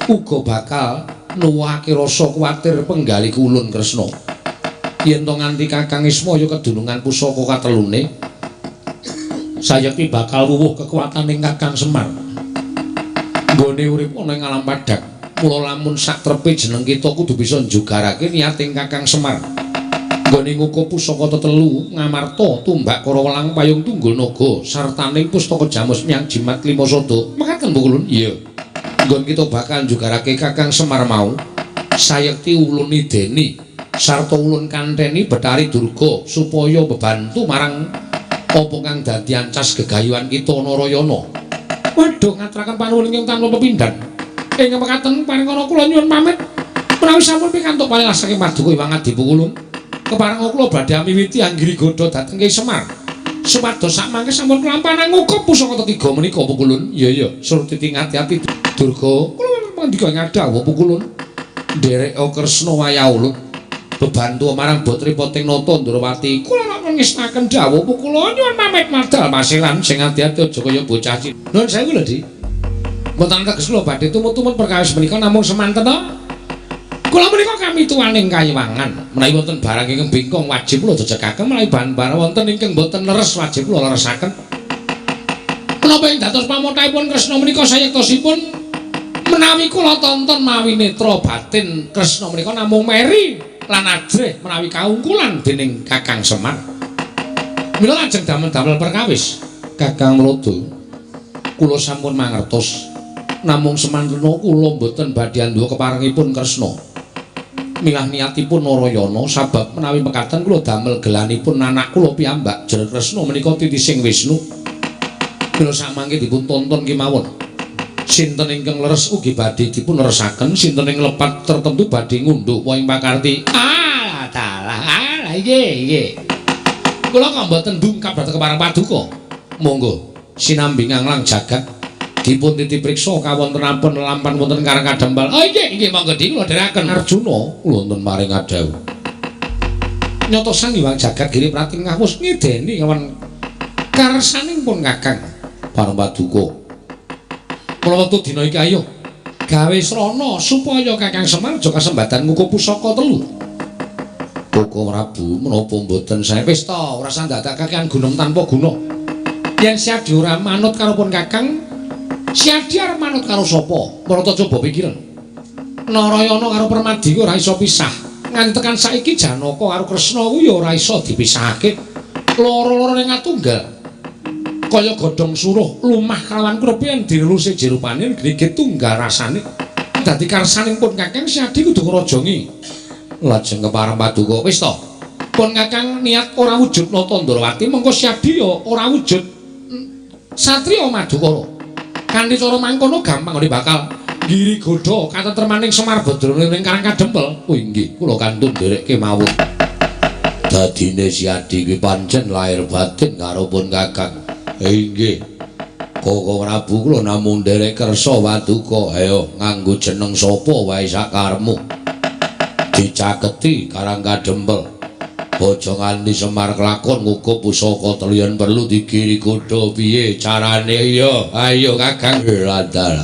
uga bakal nuwuhake rasa kuwatir penggalih ulun Kresna. Yen to nganti Kakang Ismaya kedunungan pusaka katelune sayekti bakal wuwuh kekuataning Kakang Semar. Nggone urip ana ing alam padhang. Mula lamun sak trepe jeneng kita kudu bisa njugarake niating Kakang Semar. Nggone ngukup pusaka tetelu Ngamarta tumbak Kara Welang payung tunggul naga sartaning pustaka jamus miyang jimat lima sada. Mekaten Bu Ulun? Iya. Nggon kita bakal njugarake Kakang Semar mau sayekti ulun ideni sarta ulun kanteni Betari Durga supaya bebantu marang apa kang dadi ancas gegayuhan kita Narayana. Waduh ngaturaken panuwun ingkang tanpa pepindhan. Ing mekaten paringana kula nyuwun pamit. Menawi sampun pikantuk palelas saking paduka Hyang Adi Pukulun. Kepareng kula badhe miwiti anggiri godha dhateng Ki Semar. Supados sakmangke sampun kelampanan ngukup pusaka tetiga menika Pukulun. Iya iya, Surtiti ngati-ati Durga. Kula mandika ngadhawuh Pukulun. Ndereka Kresna wayah ulut. Bebantu marang Botri Poting Nata Ndrawati. Kula rak ngestaken dawuh Pukulun nyuwun pamit madal masilan sing ati-ati aja kaya bocah cilik. Nuwun sewu lho, Dik. Mboten teges kula badhe tumut-tumut perkawis menika namung semanten to. Kula menika kami tuwaning kayiwangan. Menawi wonten barang ingkang bengkong wajib kula jejekaken, menawi bahan-barang wonten ingkang boten leres wajib kula leresaken. Menapa ing dados pamothahipun Kresna menika sayektosipun menawi kula tonton mawi netra batin Kresna menika namung meri lan ajrih menawi kaungkulan dening Kakang Semar. Mila lajeng damel-damel perkawis Kakang Mlada. Kula sampun mangertos. Namung semantena kula mboten badhe anduwa keparengipun Kresna. Milah niatipun Narayana sabab menawi mekaten kula damel gelanipun anak kula piyambak jer Kresna menika titising Wisnu. Mila samangke dipun tonton kemawon. Sinten ingkang leres ugi badhe dipun leresaken, sinten ing lepat tertentu badhe ngundhuh ing pakarti. Ah, dalah, ah, nggih, nggih. Kula kok mboten bungkap dhateng kepareng paduka. Monggo sinambi nganglang jagat dipun titipriksa kawontenanipun lampan wonten Karang Kadempel. Oh nggih, nggih monggo dik kula dherekaken Arjuna kula wonten maring adhawuh. Nyata Sang Hyang Jagat Giri Pratingah wis ngedeni kawan karsaning pun Kakang Parang Paduka. Mula wektu dina iki ayo gawe srana supaya Kakang Semar aja kasembatan ngukup pusaka telu. Koko Prabu menapa mboten sae wis ta ora usah ndadak kakean gunung tanpa guna. Yen Siadi ora manut karo pun Kakang, Siadi arep manut karo sapa? Marata coba pikiran. Narayana karo Permadi ora iso pisah. Nganti tekan saiki Janaka karo Kresna kuwi ya ora iso dipisahake. Loro-lorone ngatunggal. Kaya godhong suruh lumah kalawan krepe yen direluse jerupane grige tunggal rasane. Dadi karsaning pun Kakang Siadi kudu ngrajangi. Lajeng kepareng paduka wis to. Pun Kakang niat ora wujud Nata Ndrawati mengko Siadi ya ora wujud satriya Madukara. Kanthi cara mangkono gampang ora bakal nggiri godha katentremaning Semar Badrana ing Karang Kadempel. Oh inggih, kula kantun nderek kemawon. Dadine Siadi kuwi pancen lahir batin karo pun Kakang. Inggih. Koko Prabu kula namung nderek kersa paduka. Ayo nganggo jeneng sapa wae sakarepmu. Dicaketi Karang Kadempel. Aja nganti Semar kelakon ngukup pusaka telu yen perlu digiri godha piye carane ya. Ayo Kakang Landal.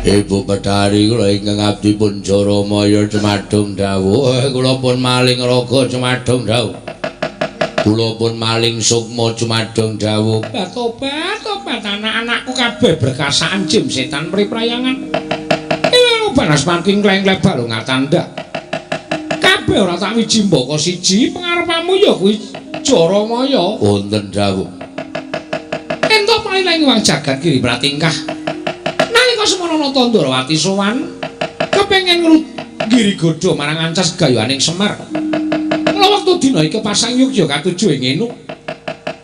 Ibu Bedari kula ingkang abdi pun Jaramaya cumadung dawuh. Kula pun maling raga cumadung dawuh. Kula pun maling sukma cumadung dawuh. Tobat tobat anak-anakku kabeh berkasaan jim setan priprayangan. Iki banas mangking kleng-kleng balung ngatandak. Kabeh ora tak wiji mbaka siji pengarepamu ya kuwi Jaramaya. Wonten dawuh. Entuk paliling wang jagat kiri pratingkah. Nalika semono Nata Ndrawati sowan kepengin nggiri godha marang ancas gayuhaning Semar. Mula wektu dina iki pasang yugya katuju ing ngene.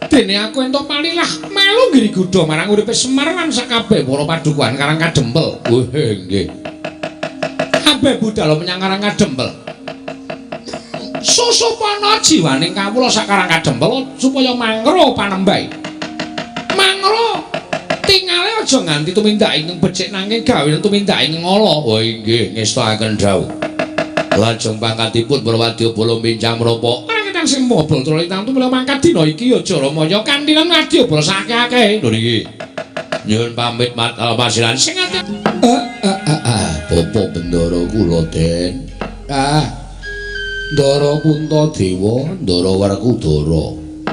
Dene aku entuk palilah melu nggiri godha marang uripe Semar lan sakabeh para padukuhan Karang Kadempel. Wah nggih. Kabeh budal menyang Karang Kadempel. Susupana jiwaning kawula sak Karang Kadempel supaya mangro panembahi. Mangro tingale aja nganti tumindak ingkang becik nanging gawe tumindak ingkang ala. Oh inggih ngestakaken dawuh. Lajeng pangkatipun Prawadyabala bincang menapa? Marang sing mobol trolintang tumila mangkat dina iki ya Jaramaya kanthi lan wadyabala sakeh-akehe. Lho niki. Nyuwun pamit matal pasiran sing ati. Bapak Bendara kula Den. Ah. Ndara Puntadewa, Ndara Werkudara.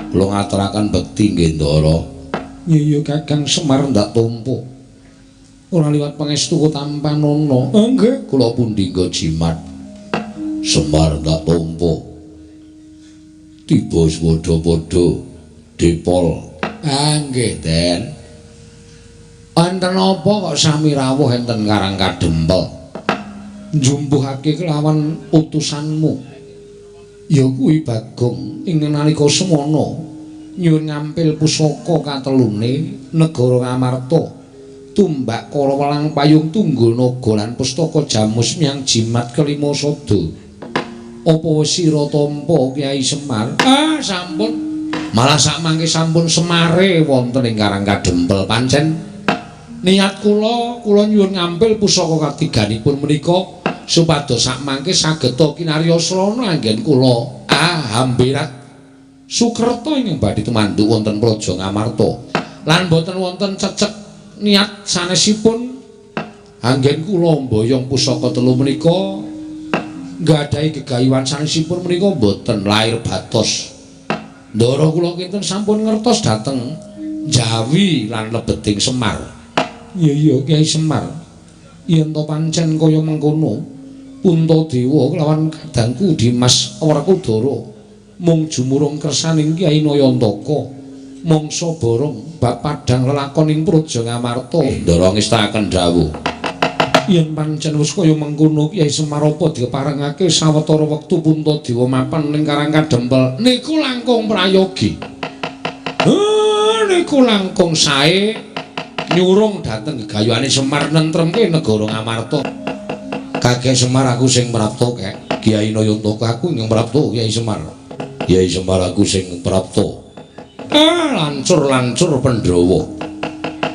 Kula ngaturaken bekti nggih Ndara. Iya Kakang Semar ndak tampa. Ora liwat pangestu tampanana. Nggih, kula pundi nggo jimat. Semar ndak tampa. Tiba padha-padha depol. Ah nggih, Den. Enten apa kok sami rawuh enten Karang Kadempel? Njumpuhake kelawan utusanmu. Ya kuwi Bagong ing nalika semana nyuwun ngampil pusaka katelune negara Ngamarta, tumbak kala welang payung tunggul naga lan pustaka jamus miang jimat kelima sada. Apa wis sira tampa Kyai Semar? Ah, sampun. Malah sakmangke sampun semare wonten ing Karang Kadempel. Pancen niat kula, kula nyuwun ngampil pusaka katiganipun menika supados sakmangke sageta kinarya srana anggen kula hambirat sukerta ingkang badhe tumanduk wonten Praja Ngamarta. Lan boten wonten cecek niat sanesipun anggen kula mboyong pusaka telu menika nggadahi gegayuhan sanesipun menika boten lair batos. Ndara kula kinten sampun ngertos dhateng Jawi lan lebeting Semar. Iya iya Kyai Semar. Yen to pancen kaya mengkono, Puntadewa kelawan kadangku Dimas Werkudara mung jumurung kersaning Kyai Nayantaka mangsa borong bab padhang lelakon ing Praja Ngamarta. Ndara ngestakaken dawuh. Yen pancen wis kaya mengkono Kyai Semar apa diparengake sawetara wektu Puntadewa mapan ning Karang Kadempel niku langkung prayogi. Niku langkung sae nyurung dhateng gegayuhane Semar nentremke negara Ngamarta. Kakek Semar aku sing prapta kek. Kyai Nayantaka aku ingkang prapta Kyai Semar. Kyai Semar aku sing prapta. Lancur-lancur Pandhawa.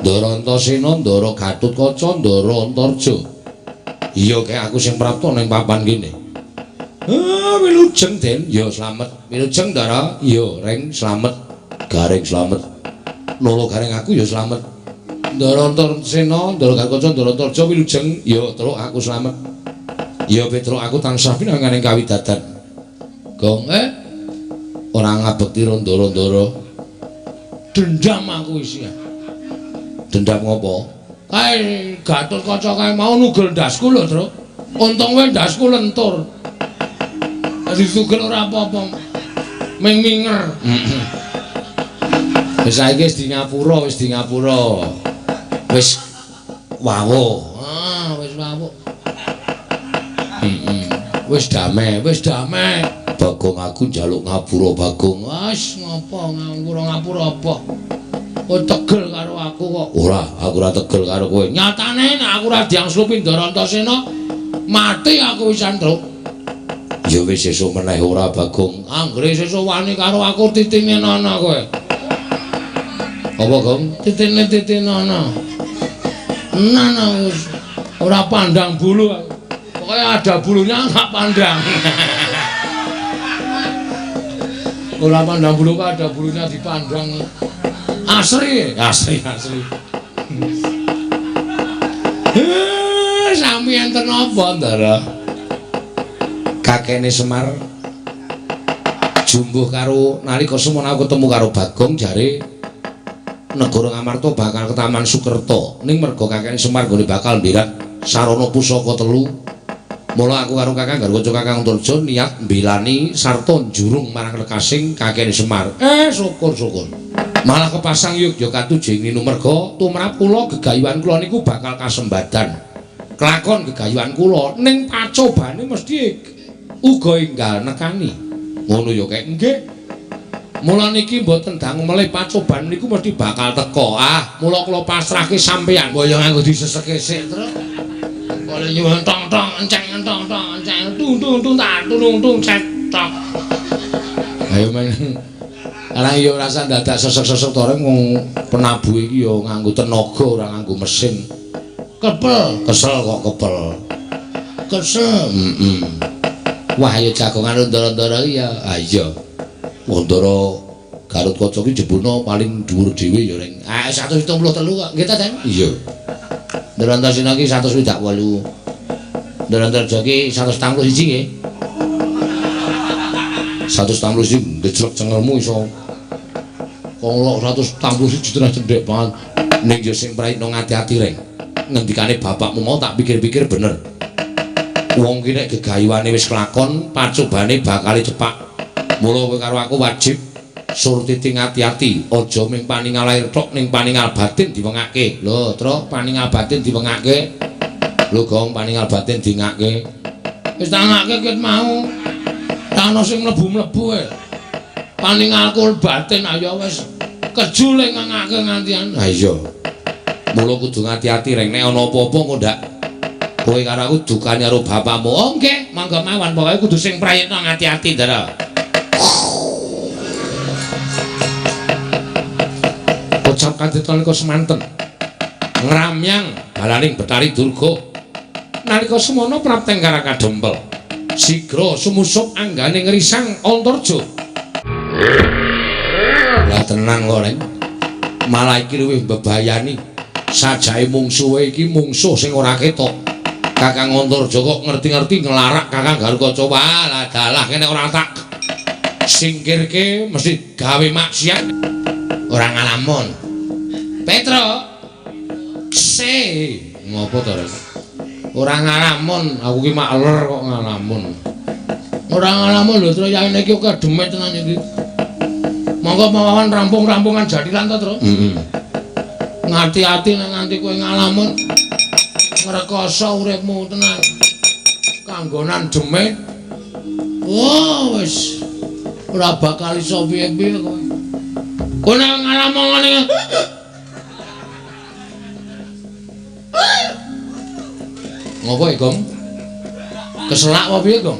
Ndara Antasena, Ndara Gatotkaca, Ndara Antarja. Iya kek aku sing prapta ning papan kene. Wilujeng Den. Ya slamet. Wilujeng Ndara. Iya, Reng slamet. Gareng slamet. Loro gareng aku ya slamet. Ndara Antasena, Ndara Gatotkaca, Ndara Antarja wilujeng. Ya truk aku slamet. Ya Petruk aku tansah pinanganing kawidadan. Gong ora ngabekti ndara-ndara. Dendam aku isih. Dendam ngopo? Kae Gatotkaca kae mau nugel ndasku lho, Truk. Untung wae ndasku lentur. Dadi tugel ora apa-apa. Ming minger. Wis saiki wis di ngapura, wis di ngapura. Wis wawuh. Ah, wis wawuh. Wis damai, wis damai. Bagong aku njaluk ngapura, Bagong. Wis ngopo ngapura-ngapura apa? Kowe tegel karo aku kok. Ora, aku ora tegel karo kowe. Nyatane nek aku ora diangslupi Ndara Antasena, mati aku wisan, Truk. Ya wis sesuk meneh ora, Bagong. Anggere sesuk wani karo aku titine ana kowe. Apa, Gong? Titine titine ana. Nana wis ora pandang bulu aku. Pokoknya ada bulunya enggak pandang. Ora pandang bulu kok ada bulunya dipandang. Asri, asri, asri. Sami enten apa, Ndara? Kakene Semar jumbuh karo nalika semono aku ketemu karo Bagong jare negara Ngamarta bakal ketaman Sukerta. Ning merga kakene Semar gone bakal mbirat sarana pusaka telu. Mula aku karo Kakang Garwaca Kakang Antarja niat mbelani sarta njurung marang lekasing kakene Semar. Syukur-syukur. Malah kepasang yogya katujeng ninu merga tumrap kula gegayuhan kula niku bakal kasembadan. Kelakon gegayuhan kula ning pacobane mesti uga enggal nekani. Ngono ya kek nggih. Mula niki mboten dangu melih pacoban niku mesti bakal teka. Ah, mula kula pasrahke sampeyan. Mbok yo nganggo diseseke sik, Truk. Oleh nyuwun tong tong enceng tong tong enceng tung tung tung tak tung tung cek tok. Ayo men. Arang yo rasa dadak sesek-sesek to reng wong penabuh iki yo nganggo tenaga ora nganggo mesin. Kepel, kesel kok kepel. Kesel. Heeh. Wah ya jagongan ndara-ndara iki ya. Ah iya. Wong Ndara Gatotkaca iki jebulna paling dhuwur dhewe ya reng. Ah 173 kok. Nggih ta, Den? Iya. Ndara Antasena iki 168. Ndara Antarja iki 171 nggih. 171 gejlek cengelmu iso. Wong 171 tenan cendhek banget. Ning yo sing praitno ngati-ati reng. Ngendikane bapakmu mau tak pikir-pikir bener. Wong ki nek gegayuhane wis kelakon, pacobane bakal cepak. Mula kowe karo aku wajib surtiti ngati-ati, aja ming paningal lair tok ning paningal batin diwengake. Lho, Truk, paningal batin diwengake. Lho, Gong, paningal batin dingake. Wis tak ngake ket mau. Tak ono sing mlebu-mlebu e. Paningalku batin ayo wis kejule ngangake ngantian. Ha iya. Mula kudu ngati-ati reng nek ana apa-apa engko ndak Kowe karo aku dukane karo bapakmu. Oh nggih, monggo mawon pokoke kudu sing prayitna ngati-ati, Ndara. Ucap kandhita nalika semanten ngramyang balaning Betari Durga. Nalika semono prapteng kara kadempel. Sigra sumusup anggane ngrisang Antarja. Lah tenan kok, Reng. Malah iki luwih mbebayani. Sajake mungsuhe iki mungsuh sing ora ketok. Kakang Antarja kok ngerti-ngerti nglarak Kakang Garukaca. Wah, lah dalah kene ora tak singkirke mesti gawe maksiat. Ora ngalamun. Petro. Se, ngopo to, Reng? Ora ngalamun, aku ki makler kok ngalamun. Ora ngalamun lho, Tru, yaene iki akeh demit tenan iki. Monggo mawon rampung-rampungan jathilan to, Tru. Heeh. Ngati-ati nek nganti kowe ngalamun ngrekoso uripmu tenan. Kanggonan demit. Oh, wis ora bakal iso piye-piye kowe. Kowe nek ngalamun ngene. Ngopo e, Gong? Keselak apa piye, Gong?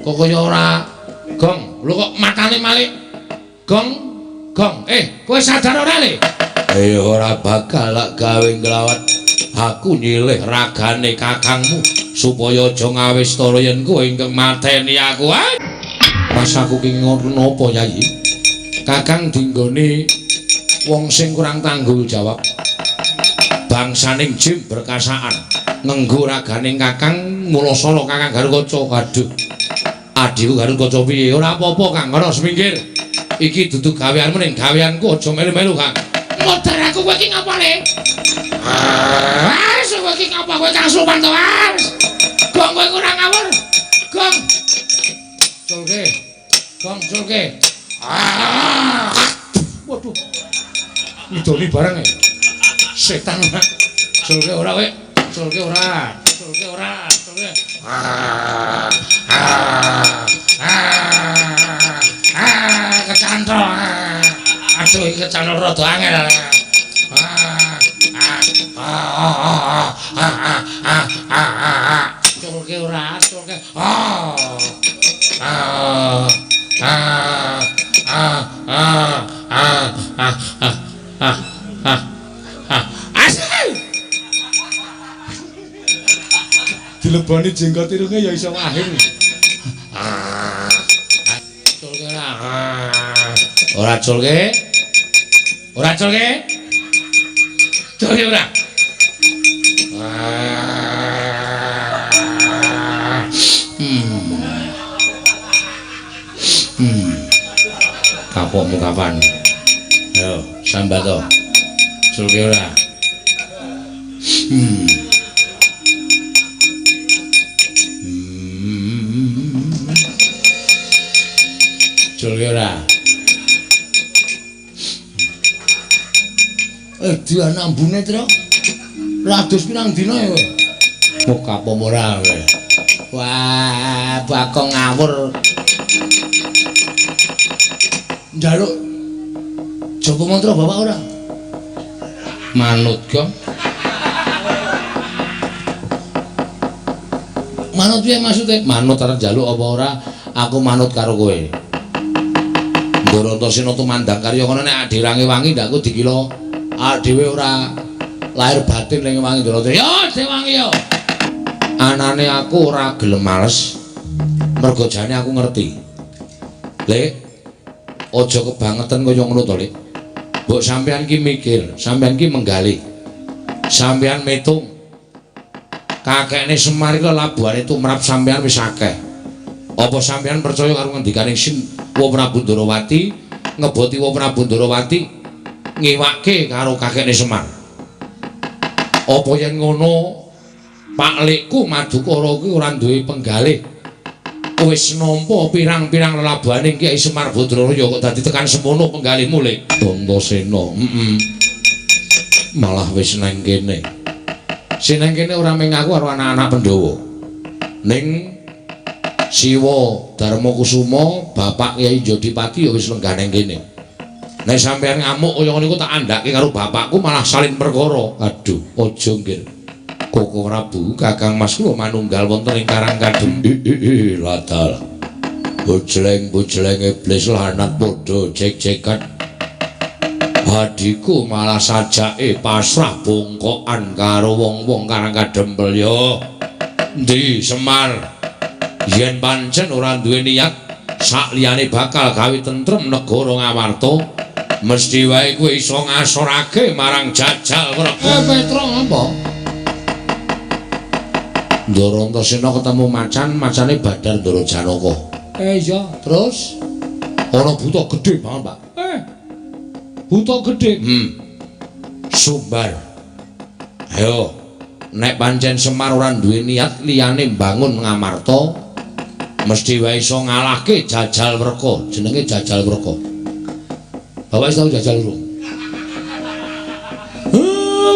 Kok kaya ora Gong, lho kok matane malik. Gong, Gong. Kowe sadar ora, Le? Ora bakal lak gawe nglawat. Aku nyilih ragane kakangmu supaya aja ngawistara yen kowe ingkang mateni aku. Mas aku ki ngono napa, Yayi? Kakang dinggoni wong sing kurang tanggung jawab. Bangsaning jim berkasaan ngenggo raganing kakang mulasana Kakang Garukaca. Aduh, adhiku Garukaca piye? Ora apa-apa, Kang, kono semingkir. Iki dudu gaweanmu ning gaweanku aja melu-melu, Kang. Modar aku kowe iki ngapa, Le? Wes kowe iki ngapa kowe kang sopan to, Mas? Gong kowe ora ngawur. Gong. Culke. Gong culke. Waduh. Ngidoni barang e. Setan ora. Culke ora kowe. Culke ora. Culke ora. Culke. Kecantol. Aduh iki kecantol rada angel. Culke ora, culke. Dileboni jenggot irunge ya iso wahing. Culke ora. Ora culke. Ora culke. Culke ora. Kapokmu kapan? Yo, sambat to. Culke ora. Culke ora. Dia nambune, Tru. Rados pirang dina ya kowe? Mok kapom ora kowe. Wah, bakong ngawur. Njaluk japa mantra bapak ora? Manut, Gong. Manut piye maksude? Manut arep njaluk apa ora? Aku manut karo kowe. Ndara tumandang karya kono nek adirange wangi ndakku dikira dhewe ora lahir batin ning wangi Ndara. Ya dewangi ya. Anane aku ora gelem males. Mergo jane aku ngerti. Lek aja kebangetan kaya ngono to, Lek. Mbok sampean ki mikir, sampean ki menggalih. Sampean metung. Kakekne Semar iki labuhane tumrap sampean wis akeh. Apa sampean percaya karo ngendikane Sin Wa Prabu Ndarawati ngeboti Wa Prabu Ndarawati ngiwake karo kakekne Semar? Apa yen ngono Pak Lekku Madukara kuwi ora duwe penggalih, wis nampa pirang-pirang lelabuhane Kyai Semar Badraya kok dadi tekan semono penggalihmu, Lek? Antasena, malah wis nang kene. Sing nang kene ora mung aku karo anak-anak Pandhawa. Ning Siwa Darma Kusuma, bapak Kyai Jodipati ya wis lenggah nang kene. Nek sampeyan ngamuk kaya ngono iku tak andhake karo bapakku malah salin perkara. Aduh, aja nggir. Koko Prabu, Kakang Mas kula manunggal wonten ing Karang Kadem. Ladal. Bojleng-bojleng iblis lanat padha cek-cekan. Adhiku malah sajake pasrah bongkokan karo wong-wong Karang Kadempel ya. Endi Semar? Yen pancen ora duwe niat sak liyane bakal gawe tentrem negara Ngamarta, mesti wae kowe iso ngasorake marang Jajal Prabu. Petro apa? Ndara Antasena ketemu macan, macane Badar Ndara Janaka. Iya, terus ana buta gedhe banget, Pak. Buta gedhe. Sumbar. Ayo, nek pancen Semar ora duwe niat liyane mbangun Ngamarta, mesti wae iso ngalahke Jajal Wreka. Jenenge Jajal Wreka. Bapak wis tau jajal urung?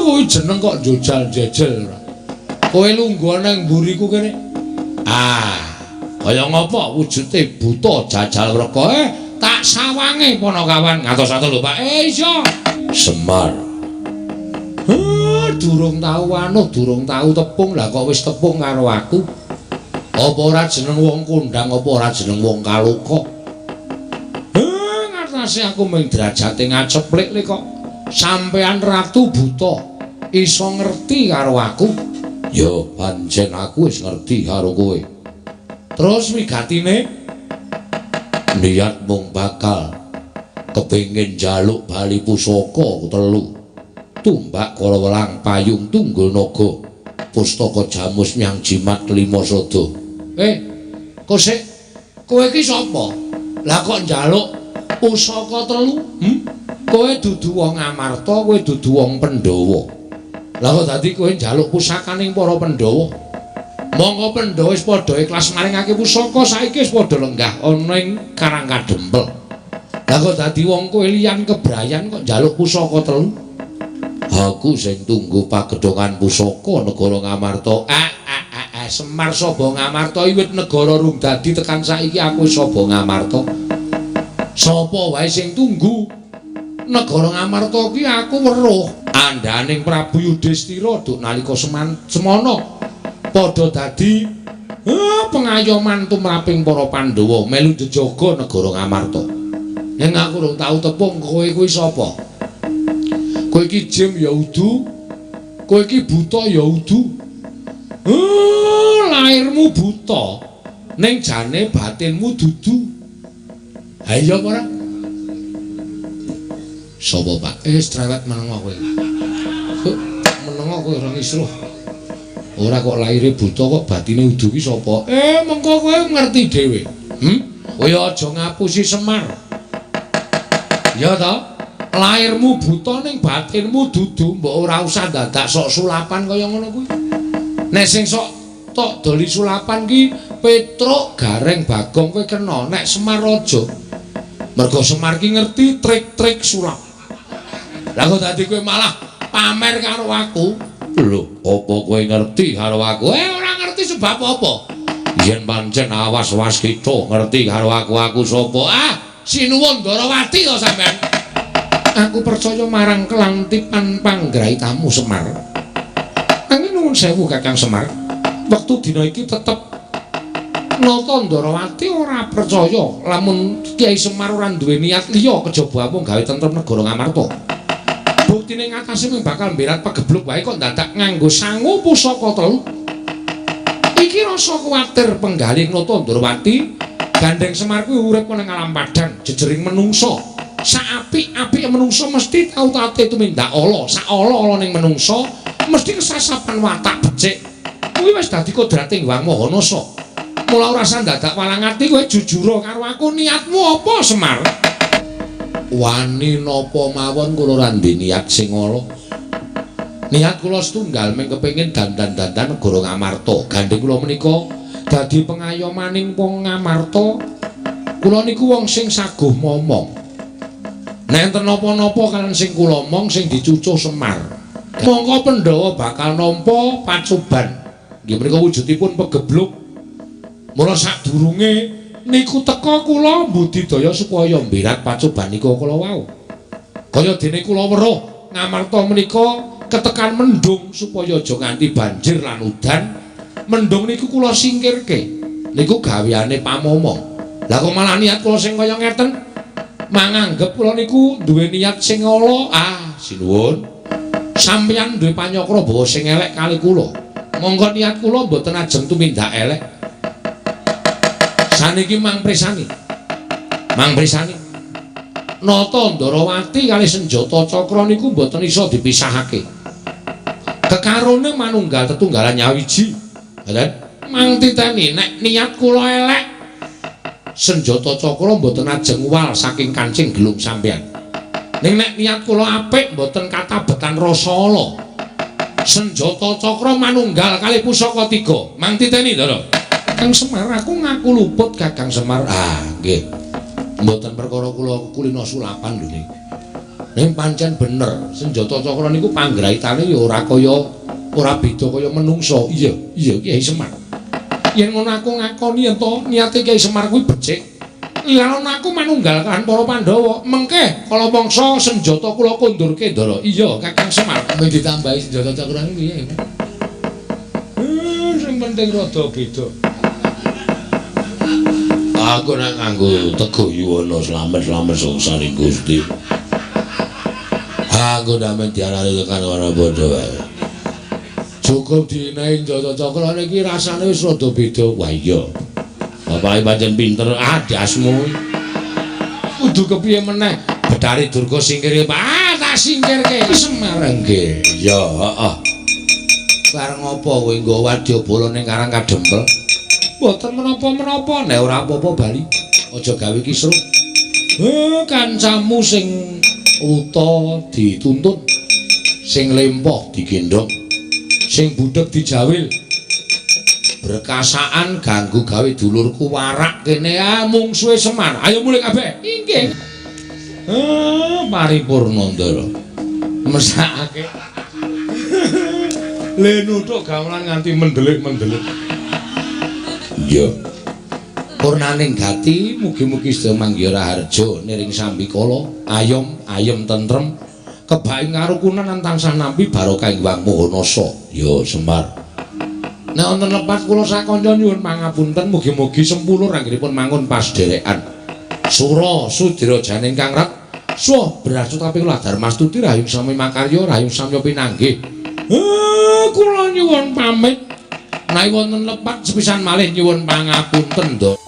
Kowe jeneng kok jajal jejel ora. Kowe lungguh nang mburiku kene. Ah, kaya ngapa wujude buta Jajal Wreka? Tak sawange Panakawan. Ngatos-atos lho, Pak. Iya. Semar. Durung tau anuh, durung tau tepung, lah kok wis tepung karo aku. Apa ora jeneng wong kondang, apa ora jeneng wong kaloka? Ngatasi aku mung derajate ngaceplik le kok. Sampean ratu buta iso ngerti karo aku. Ya pancen aku wis ngerti karo kowe. Terus wigatine niat mung bakal kepengin njaluk bali pusaka telu. Tumbak kala welang payung tunggul naga, pustaka jamus nyang jimat kelima sada. Kosek, kowe iki sapa? Lah kok njaluk pusaka telu? Kowe dudu wong Ngamarta, kowe dudu wong Pandhawa. Lah kok dadi kowe njaluk pusakaning para Pandhawa? Monggo Pandhawa wis padha ikhlas maringake pusaka, saiki wis padha lenggah ana ing Karang Kadempel. Lah kok dadi wong kowe liyan kebrayan kok njaluk pusaka telu? Aku sing tunggu pagedhongan pusaka negara Ngamarta. Semar Saba Ngamarta wiwit negara rung dadi tekan saiki aku Saba Ngamarta. Sapa wae sing tunggu negara Ngamarta ki aku weruh. Andhaning Prabu Yudhistira duk nalika semana padha dadi pengayoman tumraping para Pandhawa melu jejaga negara Ngamarta. Ning aku rung tau tepung kowe kuwi sapa? Kowe iki jim ya udu, kowe iki buta ya udu. Lairmu buta, ning jane batinmu dudu. Ha iya apa ora? Sapa, Pak? Strewet menengo kowe. Menengo kowe ora ngisruh. Ora kok laire buta kok batine udu ki sapa? Mengko kowe ngerti dhewe. Kowe aja ngapusi Semar. Ya ta? Lairmu buta ning batinmu dudu, mbok ora usah dadak sok sulapan kaya ngono kuwi. Nek sing sok tok doli sulapan ki Petruk, Gareng, Bagong kowe kena, nek Semar aja. Mergo Semar ki ngerti trik-trik sulap. Lah kok dadi kowe malah pamer karo aku? Lho, apa kowe ngerti karo aku? Ora ngerti sebab apa? Yen pancen awas-was kita ngerti karo aku, aku sapa? Ah, sinuwun Ndarawati to sampean. Aku percaya marang kelantipan panggraitamu Semar. Angin nuwun sewu Kakang Semar. Wektu dina iki tetep Nata Ndarawati ora percaya lamun Kyai Semar ora duwe niat liya kejaba amung gawe tentrem negara Ngamarta. Buktine ngatasé mung bakal mberat pegebluk wae kok dadak nganggo sangu pusaka telu. Iki rasa kuwatir penggalih Nata Ndarawati, gandeng Semar kuwi urip ana ing alam padhang jejering menungsa. Saapik-apike menungsa mesti tau tate tumindak ala, sak ala-ala ning menungsa mesti kesasapan watak becik. Kuwi wis dadi kodrate Hyang Maha Nasa. Mula ora usah dadak walang ati kowe jujur karo aku, niatmu apa Semar? Wani napa mawon kula ora ndek niat sing ala. Niat kula setunggal mung kepengin dandan-dandan negara Ngamarta. Gandeng kula menika dadi pengayomaning wong Ngamarta. Kula niku wong sing saguh momong. Nek enten napa-napa kaliyan sing kula omong sing dicucuh Semar. Mongko Pandhawa bakal nampa pacoban. Nggih menika wujudipun pegebluk. Mula sadurunge niku teka kula mbudidaya supaya mbirat pacoban nika kala wau. Kaya dene kula weruh Ngamarta menika Ketekan mendung supaya aja nganti banjir lan udan. Mendung niku kula singkirke. Niku gaweane pamomo. Lah kok malah niat kula sing kaya ngeten? Manganggep kula niku duwe niat sing ala. Ah, sinuwun. Sampeyan duwe panyakra bawa sing elek kali kula. Monggo niat kula mboten ajeng tumindak elek. Saniki mang presani. Mang presani. Nata Ndarawati kali senjata cakra niku mboten iso dipisahake. Kekarone manunggal tetunggalan nyawiji. Ngoten. Mang titeni nek niat kula elek, senjata cakra mboten ajeng wal saking kancing gelung sampeyan. Ning nek niat kula apik mboten katabetan rasa ala. Senjata cakra manunggal kali pusaka tiga. Mang titeni, Ndara. Kang Semar, aku ngaku luput Kakang Semar. Ah, nggih. Mboten perkara kula kulino sulapan lho niki. Ning pancen bener, senjata cakra niku panggraitane ya ora kaya ora beda kaya menungsa. Iya, iya Kyai Semar. Yen ngono aku ngakoni yen to niate Kyai Semar kuwi becik. Lan aku manunggal kan para Pandhawa. Mengke kala mangsa senjata kula kondurke, Ndara. Iya, Kakang Semar. Mung ditambahi senjata cakra niku piye? Sing penting rada beda. Aku nek nganggo Teguh Yuwana slamet-slamet suksaning Gusti. Aku ndamen diarani tekan ora padha wae. Cukup dinehi senjata cakra niki rasane wis rada beda. Wah iya. Bapake pancen pinter, ah dasmu. Kudu kepiye meneh? Betari Durga singkire, ah tak singkirke. Semar nggih. Ya, heeh. Bareng apa kowe nggawa wadyabala ning Karang Kadempel? Mboten menapa-menapa, nek ora apa-apa bali. Aja gawe kisruh. Kancamu sing wuta dituntun, sing lempoh digendhong, sing budheg dijawil. Berkasaan ganggu gawe dulurku warak kene, ah mungsuhe Semar. Ayo mulih kabeh. Inggih. Paripurna Ndara. Mesakake. Le nuthuk gamelan nganti mendelik-mendelik. Iya. Purnaning gati mugi-mugi sedaya manggiha raharja niring sambikala, ayom ayem tentrem, kebak ing karukunan lan tansah nampi barokah ing Hyang Maha Nasa. Ya Semar. Nek wonten lepat kula sakanca nyuwun pangapunten, mugi-mugi sempulur anggenipun mangun pasdherekan. Sura sudira janing kang rat suah brasut kaping kula Darmastuti rahayung sami makarya rahayung samya pinanggih. Kula nyuwun pamit. Nek wonten lepat sepisan malih nyuwun pangapunten, Nduk.